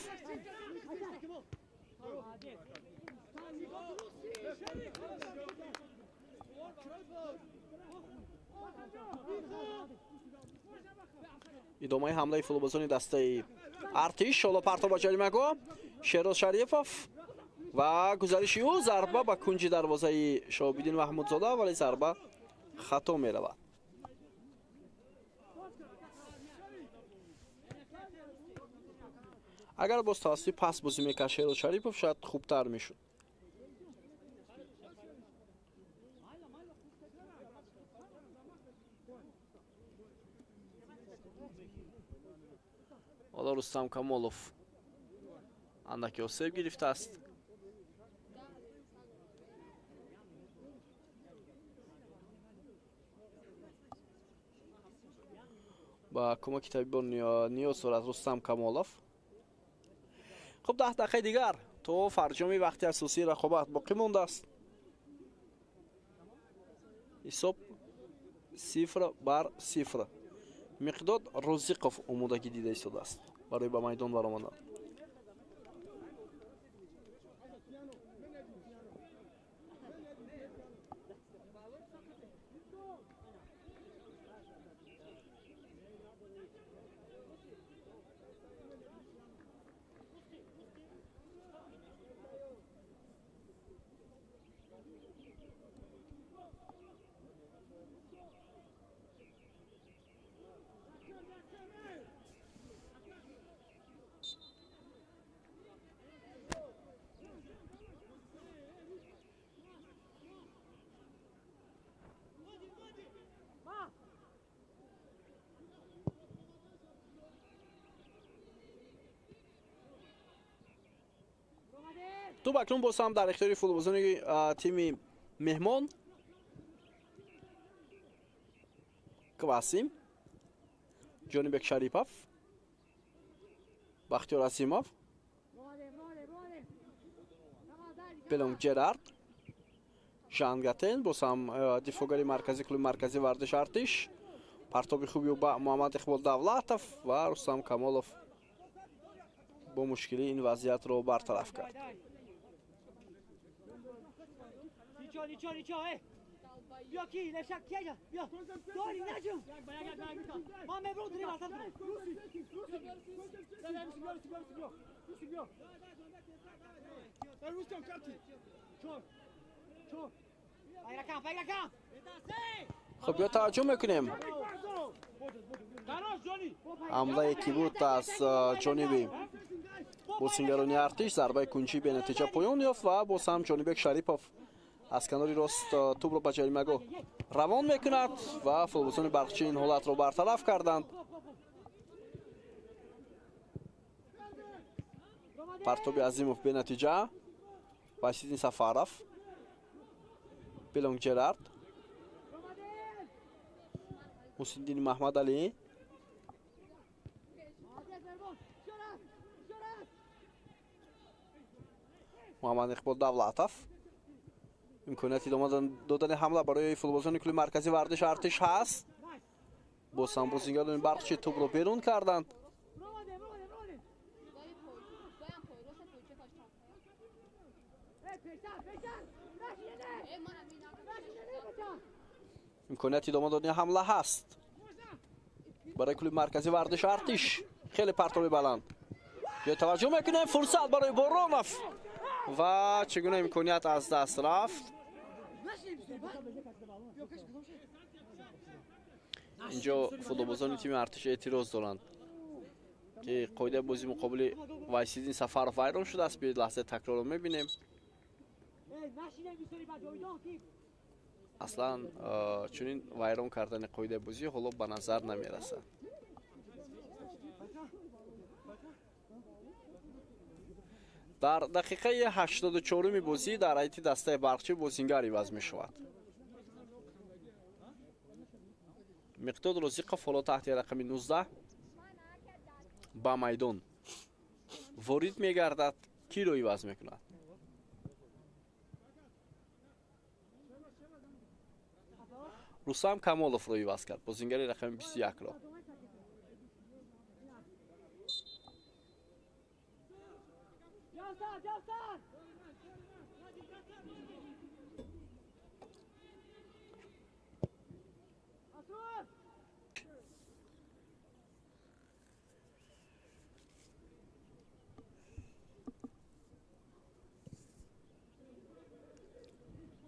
Идомаи ҳамлаи футболбозони дастаи Артиш. Ҳоло партоб ба ҷаримагоҳ, Шероз Шарифов ва гузариши ӯ, зарба ба кунҷи дарвозаи Шоҳобиддин Маҳмудзода, вале зарба хато меравад. Агар боз тавассути пас бозӣ мекард Шероз Шарипов, шояд хубтар мешуд. Ҳоло Рустам Камолов андаке осеб гирифтааст. Ба кӯмаки табибон ниёз дорад Рустам Камолов. Хуб, 10 дақиқаи дигар то фарҷоми вақти асосии рақобат боқӣ мондааст. Ҳисоб 0-0. Миқдод Розиқов омодагӣ дида истодааст барои ба майдон баромадан. Тӯб акнун боз ҳам дар ихтиёри футболбозони тими меҳмон. Квасим, Ҷонибек Шарипов, Бахтиёр Азимов, Белонг Ҷерард, Жан Гатен, боз ҳам дифоъгари маркази клуби марказии варзиши Артиш. Партоби хуби ба Муҳаммад Иқбол Давлатов ва Рустам Камолов бо мушкилӣ ин вазъиятро бартараф кард. Ничего, ничего, ничего, эй! Бیا کی لشک کیه بیا داری نجوم ما مبرو داری وسط. Хуб, биё таваҷҷӯҳ мекунем, ҳамлае ки буд аз ҷониби бозингарони Артиш, зарбаи кунҷӣ бенатиҷа поён ёфт ва боз ҳам Ҷонибек Шарипов аз канори рост тӯбро ба ҷаримагоҳ равон мекунад ва футболбозони барқчӣ ин ҳолатро бартараф карданд. Партоби Азимов бенатиҷа. Васиддин Сафаров, Белонг Ҷерард, Мусиддини Маҳмадалӣ, Муҳаммад Иқбол Давлатов. Имконияти идома додани ҳамла барои футболбозони клуби марказии варзиши Артиш ҳаст. Боз ҳам бозингарони барқчи тӯбро берун карданд. Имконияти идома додани ҳамла ҳаст барои клуби марказии варзиши Артиш. Хеле партоби баланд. Ё таваҷҷӯҳ мекунем, фурсат барои Боронов ва чӣ гуна имконият аз даст рафт. Инҷо футболбозони тими Артиш эътироз доранд, ки қоидаи бозӣ муқобили Вайсиддин Сафаров вайрон шудааст. Биёед лаҳзаи такрорро мебинем. Аслан чунин вайрон кардани қоидаи бозӣ ҳоло ба назар намерасад. Дар дақиқаи 84-уми бозӣ дар ҳайати дастаи Барқчӣ бозингар иваз мешавад. Миқдод Розиқов ҳоло таҳти рақами 19 ба майдон ворид мегардад. Киро иваз мекунад? Рустам Камоловро иваз кард, бозингари рақами 21-ро.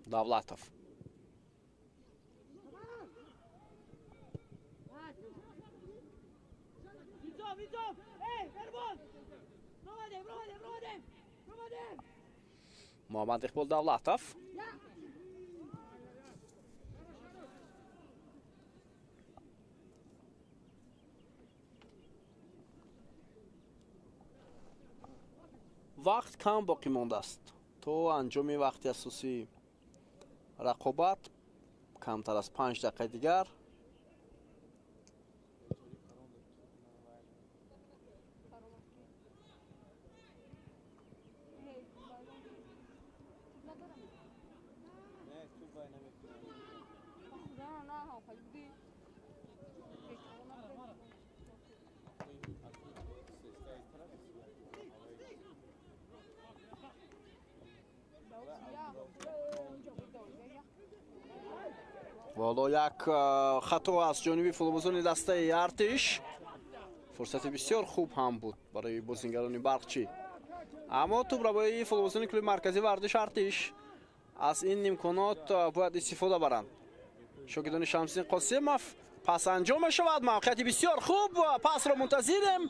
Давлатов. Муҳаммад Иқбол Давлатов. Вақт кам боқӣ мондааст то анҷоми вақти асосии рақобат, камтар аз 5 дақиқаи дигар. Ҳоло як хато аз ҷониби футболбозони дастаи Артиш. Фурсати бисёр хуб ҳам буд барои бозингарони Барқчӣ, аммо тӯб барои футболбозони клуби марказии варзиши Артиш. Аз ин имконот бояд истифода баранд. Шогирдони Шамсиддин Қосимов. Пас анҷом мешавад, мавқеияти бисёр хуб, пасро мунтазирем,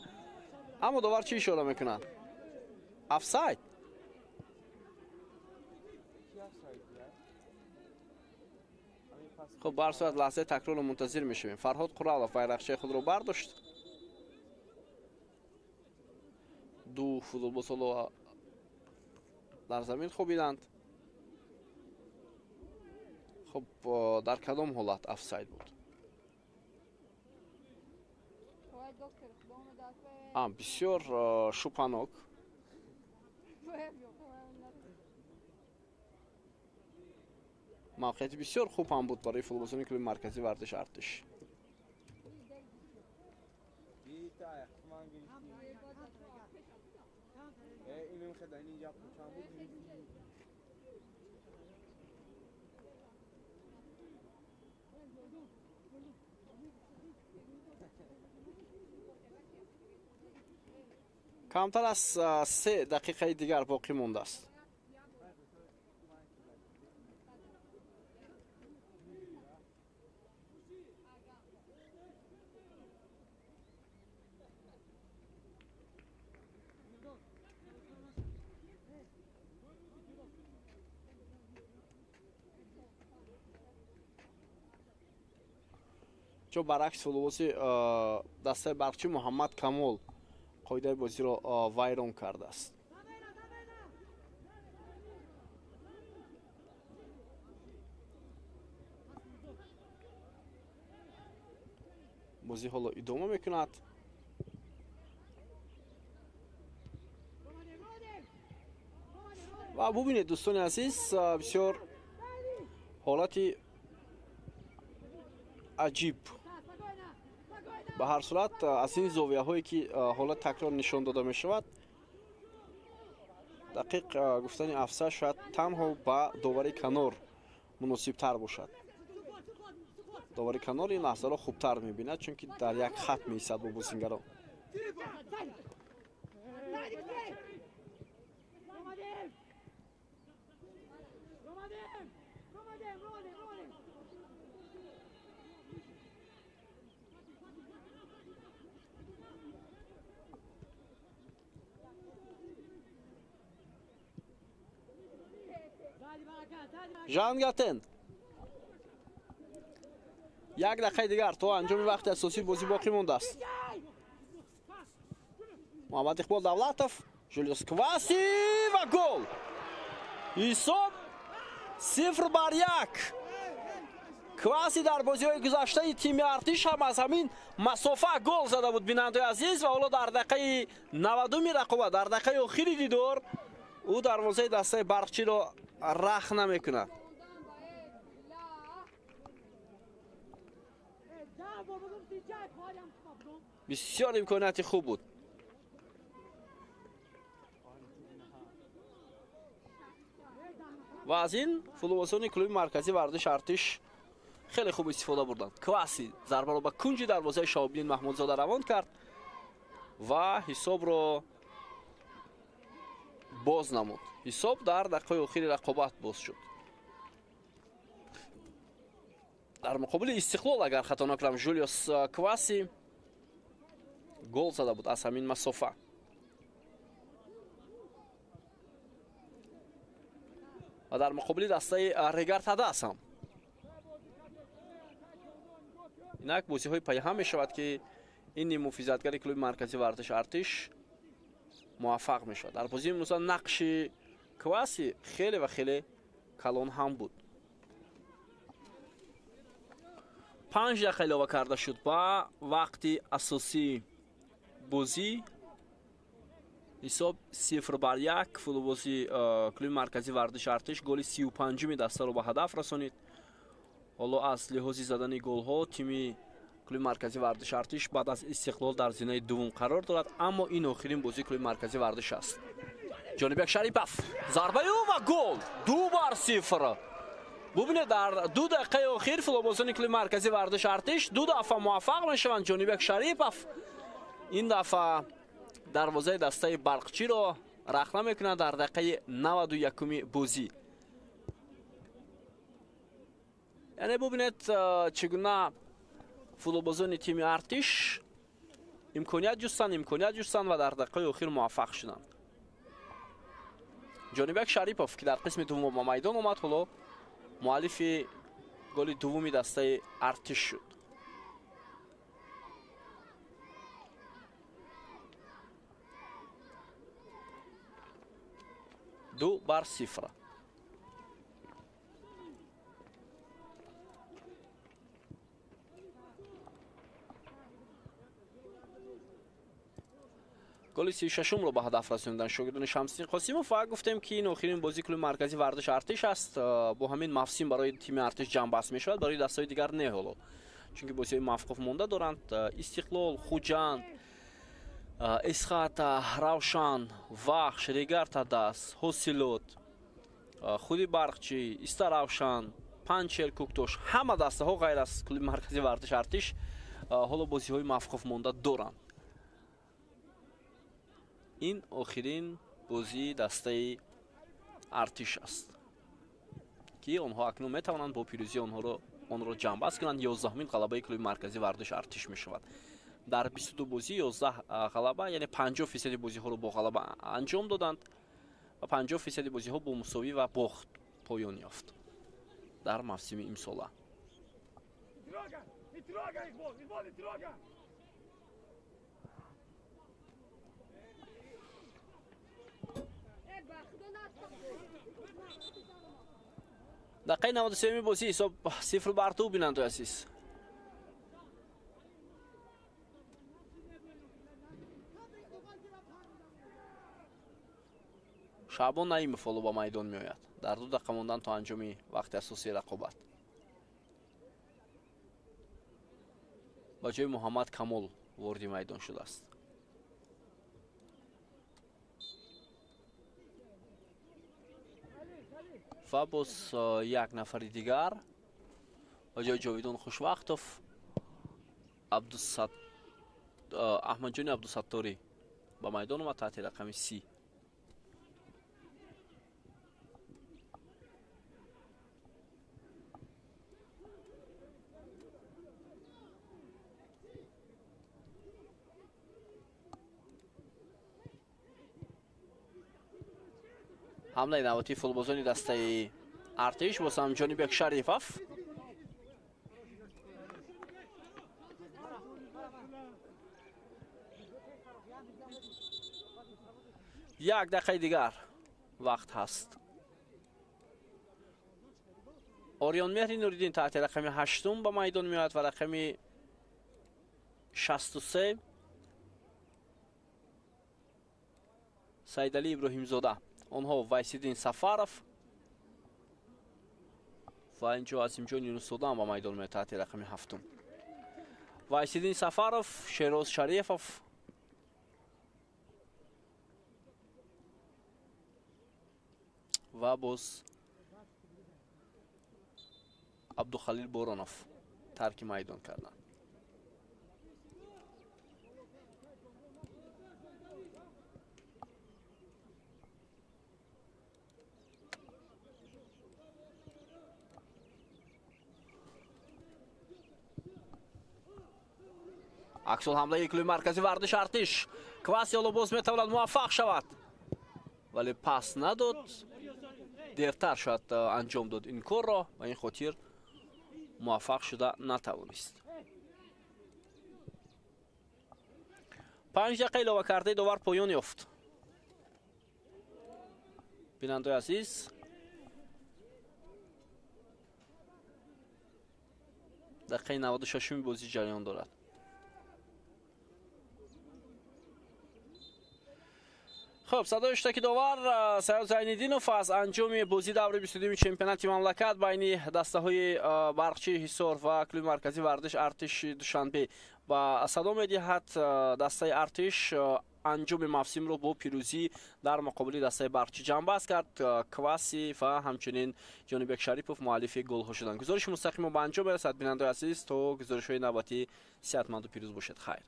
аммо довар чӣ ишора мекунад? Офсайд. Хуб, ба ҳар сурат лаҳзаи такрорро мунтазир мешавем. Фарҳод Қуралов байрақчаи худро бардошт. Ду футболбоз ҳоло дар замин хобиданд. Хуб, дар кадом ҳолат офсайд буд? Бисёр шубҳанок. Мавқеияти бисёр хуб ҳам буд барои футболбозони клуби марказии варзиши Артиш. Камтар аз 3 дақиқаи дигар боқӣ мондааст. Чо баръакс футболбози дастаи Барқчӣ Муҳаммад Камол қоидаи бозиро вайрон кардааст. Бозӣ ҳоло идома мекунад. Ва бубинед, дӯстони азиз, бисёр ҳолати аҷиб. Ба ҳар сурат аз ин зовияҳое ки ҳолат такрор нишон дода мешавад, дақиқ гуфтани афсар шояд танҳо ба довари канор муносибтар бошад. Довари канор ин лаҳзаро хубтар мебинад, чунки дар як хат меистад бо бозингарон. Жан Гатен. Як дақиқаи дигар то анҷоми вақти асосии бозӣ боқӣ мондааст. Муҳаммад Иқбол Давлатов, Жулиус Кваси ва гол. Ҳисоб 0-1. Кваси дар бозиҳои гузаштаи тими Артиш ҳам аз ҳамин масофа гол зада буд, бинандаи азиз, ва ҳоло дар дақиқаи 90-уми рақобат, дар дақиқаи охири дидор ӯ дарвозаи дастаи Барқчиро рах намекунад. Бисёр имконияти хуб буд. Ва аз ин футболбозони клуби марказии варзиши Артиш хеле хуб истифода бурданд. Кваси зарбаро ба кунҷи дарвозаи Шаҳобиддин Маҳмудзода равон кард ва ҳисобро боз намуд. Ҳисоб дар дақиқаи охири рақобат боз шуд. Дар муқобили Истиқлол, агар хато накунам, Жулиус Кваси гол зада буд аз ҳамин масофа. Ва дар муқобили дастаи Регар Тадас ҳам. Инак бозиҳои пайҳам мешавад, ки ин ниммуҳофизатгари клуби марказии варзиши Артиш муваффақ мешавад. Дар бозии имрӯза нақши Кваси хеле ва хеле калон ҳам буд. 5 дақиқа илова карда шуд ба вақти асосии бозӣ. Ҳисоб 0-1. Футболбози клуби марказии варзиши Артиш голи 35-уми дастаро ба ҳадаф расонид. Ҳоло аз лиҳози задани голҳо тими клуби марказии варзиши Артиш баъд аз Истиқлол дар зинаи дуввум қарор дорад, аммо ин охирин бозии клуби марказии варзиш аст. Ҷонибек Шарипов, зарбаи ӯ ва гол! 2-0. Бубинед, дар 2 дақиқаи охир футболбозони клуби марказии варзиши Артиш ду дафъа муваффақ мешаванд. Ҷонибек Шарипов ин дафъа дарвозаи дастаи Барқчиро рахна мекунад дар дақиқаи 91-уми бозӣ. Яъне бубинед, чӣ гуна футболбозони тими Артиш имконият ҷустанд ва дар дақиқаи охир муваффақ шуданд. Ҷонибек Шарипов, ки дар қисми дуввум ба майдон омад, ҳоло муаллифи голи дуввуми дастаи Артиш шуд. 2-0. Голи 36-умро ба ҳадаф расонидан шогирдони Шамсиддин Қосимов ва гуфтем, ки ин охирин бозии клуби марказии варзиши Артиш аст. Бо ҳамин мавсим барои тими Артиш ҷамъбаст мешавад, барои дастаҳои дигар не ҳоло, чунки бозиҳои мавқуф монда доранд. Истиқлол, Хуҷанд, Эсхата, Равшан, Вахш, Регар Тадас, Ҳосилот, худи Барқчӣ, Истаравшан, Панчер, Куктош, ҳама дастаҳо ғайр аз клуби марказии варзиши Артиш ҳоло бозиҳои мавқуф монда доранд. Ин охирин бозии дастаи Артиш аст, ки онҳо акнун метавонанд бо пирӯзии онро ҷамъбаст кунанд. 11-умин ғалабаи клуби марказии варзиши Артиш мешавад. Дар 22 бозӣ 11 ғалаба, яъне 50% бозиҳоро бо ғалаба анҷом доданд ва 50% бозиҳо бо мусовӣ ва бохт поён ёфт дар мавсими имсола. Дақиқаи 93-уми бозӣ ҳисоб 0-2, бинандаи азиз. Шаъбон Наимов ҳоло ба майдон меояд. Дар 2 дақиқа мондан то анҷоми вақти асосии рақобат. Ба ҷои Муҳаммад Камол вориди майдон шудааст. Ва боз як нафари дигар Ба ҷои Ҷовидон Хушвақтов Аҳмадҷони Абдусатторӣ ба майдон омад таҳти рақами 30. Ҳамлаи навбатии футболбозони дастаи Артиш боз ҳам Ҷонибек Шарифов. Як дақиқаи дигар вақт ҳаст. Ориёнмеҳри Нуриддин таҳти рақами 8 ба майдон меояд ва рақами 63 Саидалӣ Иброҳимзода. Онҳо Вайсиддин Сафаров ва инҷо Азимҷон Юнусзода ҳам ба майдон меояд таҳти рақами 7. Вайсиддин Сафаров, Шероз Шарифов ва боз Абдухалил Боронов тарки майдон карданд. Аксул ҳамлаи клуби маркази варзиш Артиш. Квасиоло боз метавонад муваффақ шавад, вале пас надод. Дертар шояд анҷом дод ин корро ва ин хотир муваффақ шуда натавонист. 5 дақиқа илова кардаи довар поён ёфт. Бинандаои азиз, дақиқаи 96-уми бозӣ ҷараён дорад. Хуб, садои иштироки довар Саёд Зайниддинов аз анҷоми бозии даври 22-ми чемпионати мамлакат байни дастаҳои Барқчии Ҳисор ва клуби марказии варзиш Артиши Душанбе ба садо медиҳад. Дастаи Артиш анҷоми мавсимро бо пирӯзӣ дар муқобили дастаи Барқчӣ ҷамъбаст кард. Кваси ва ҳамчунин Ҷонибек Шарипов муаллифи голҳо шуданд. Гузориши мустақимо ба анҷом мерасад. Бинандаои азиз, то гузоришҳои навбатӣ сеҳатманду пирӯз бошед. Хайр.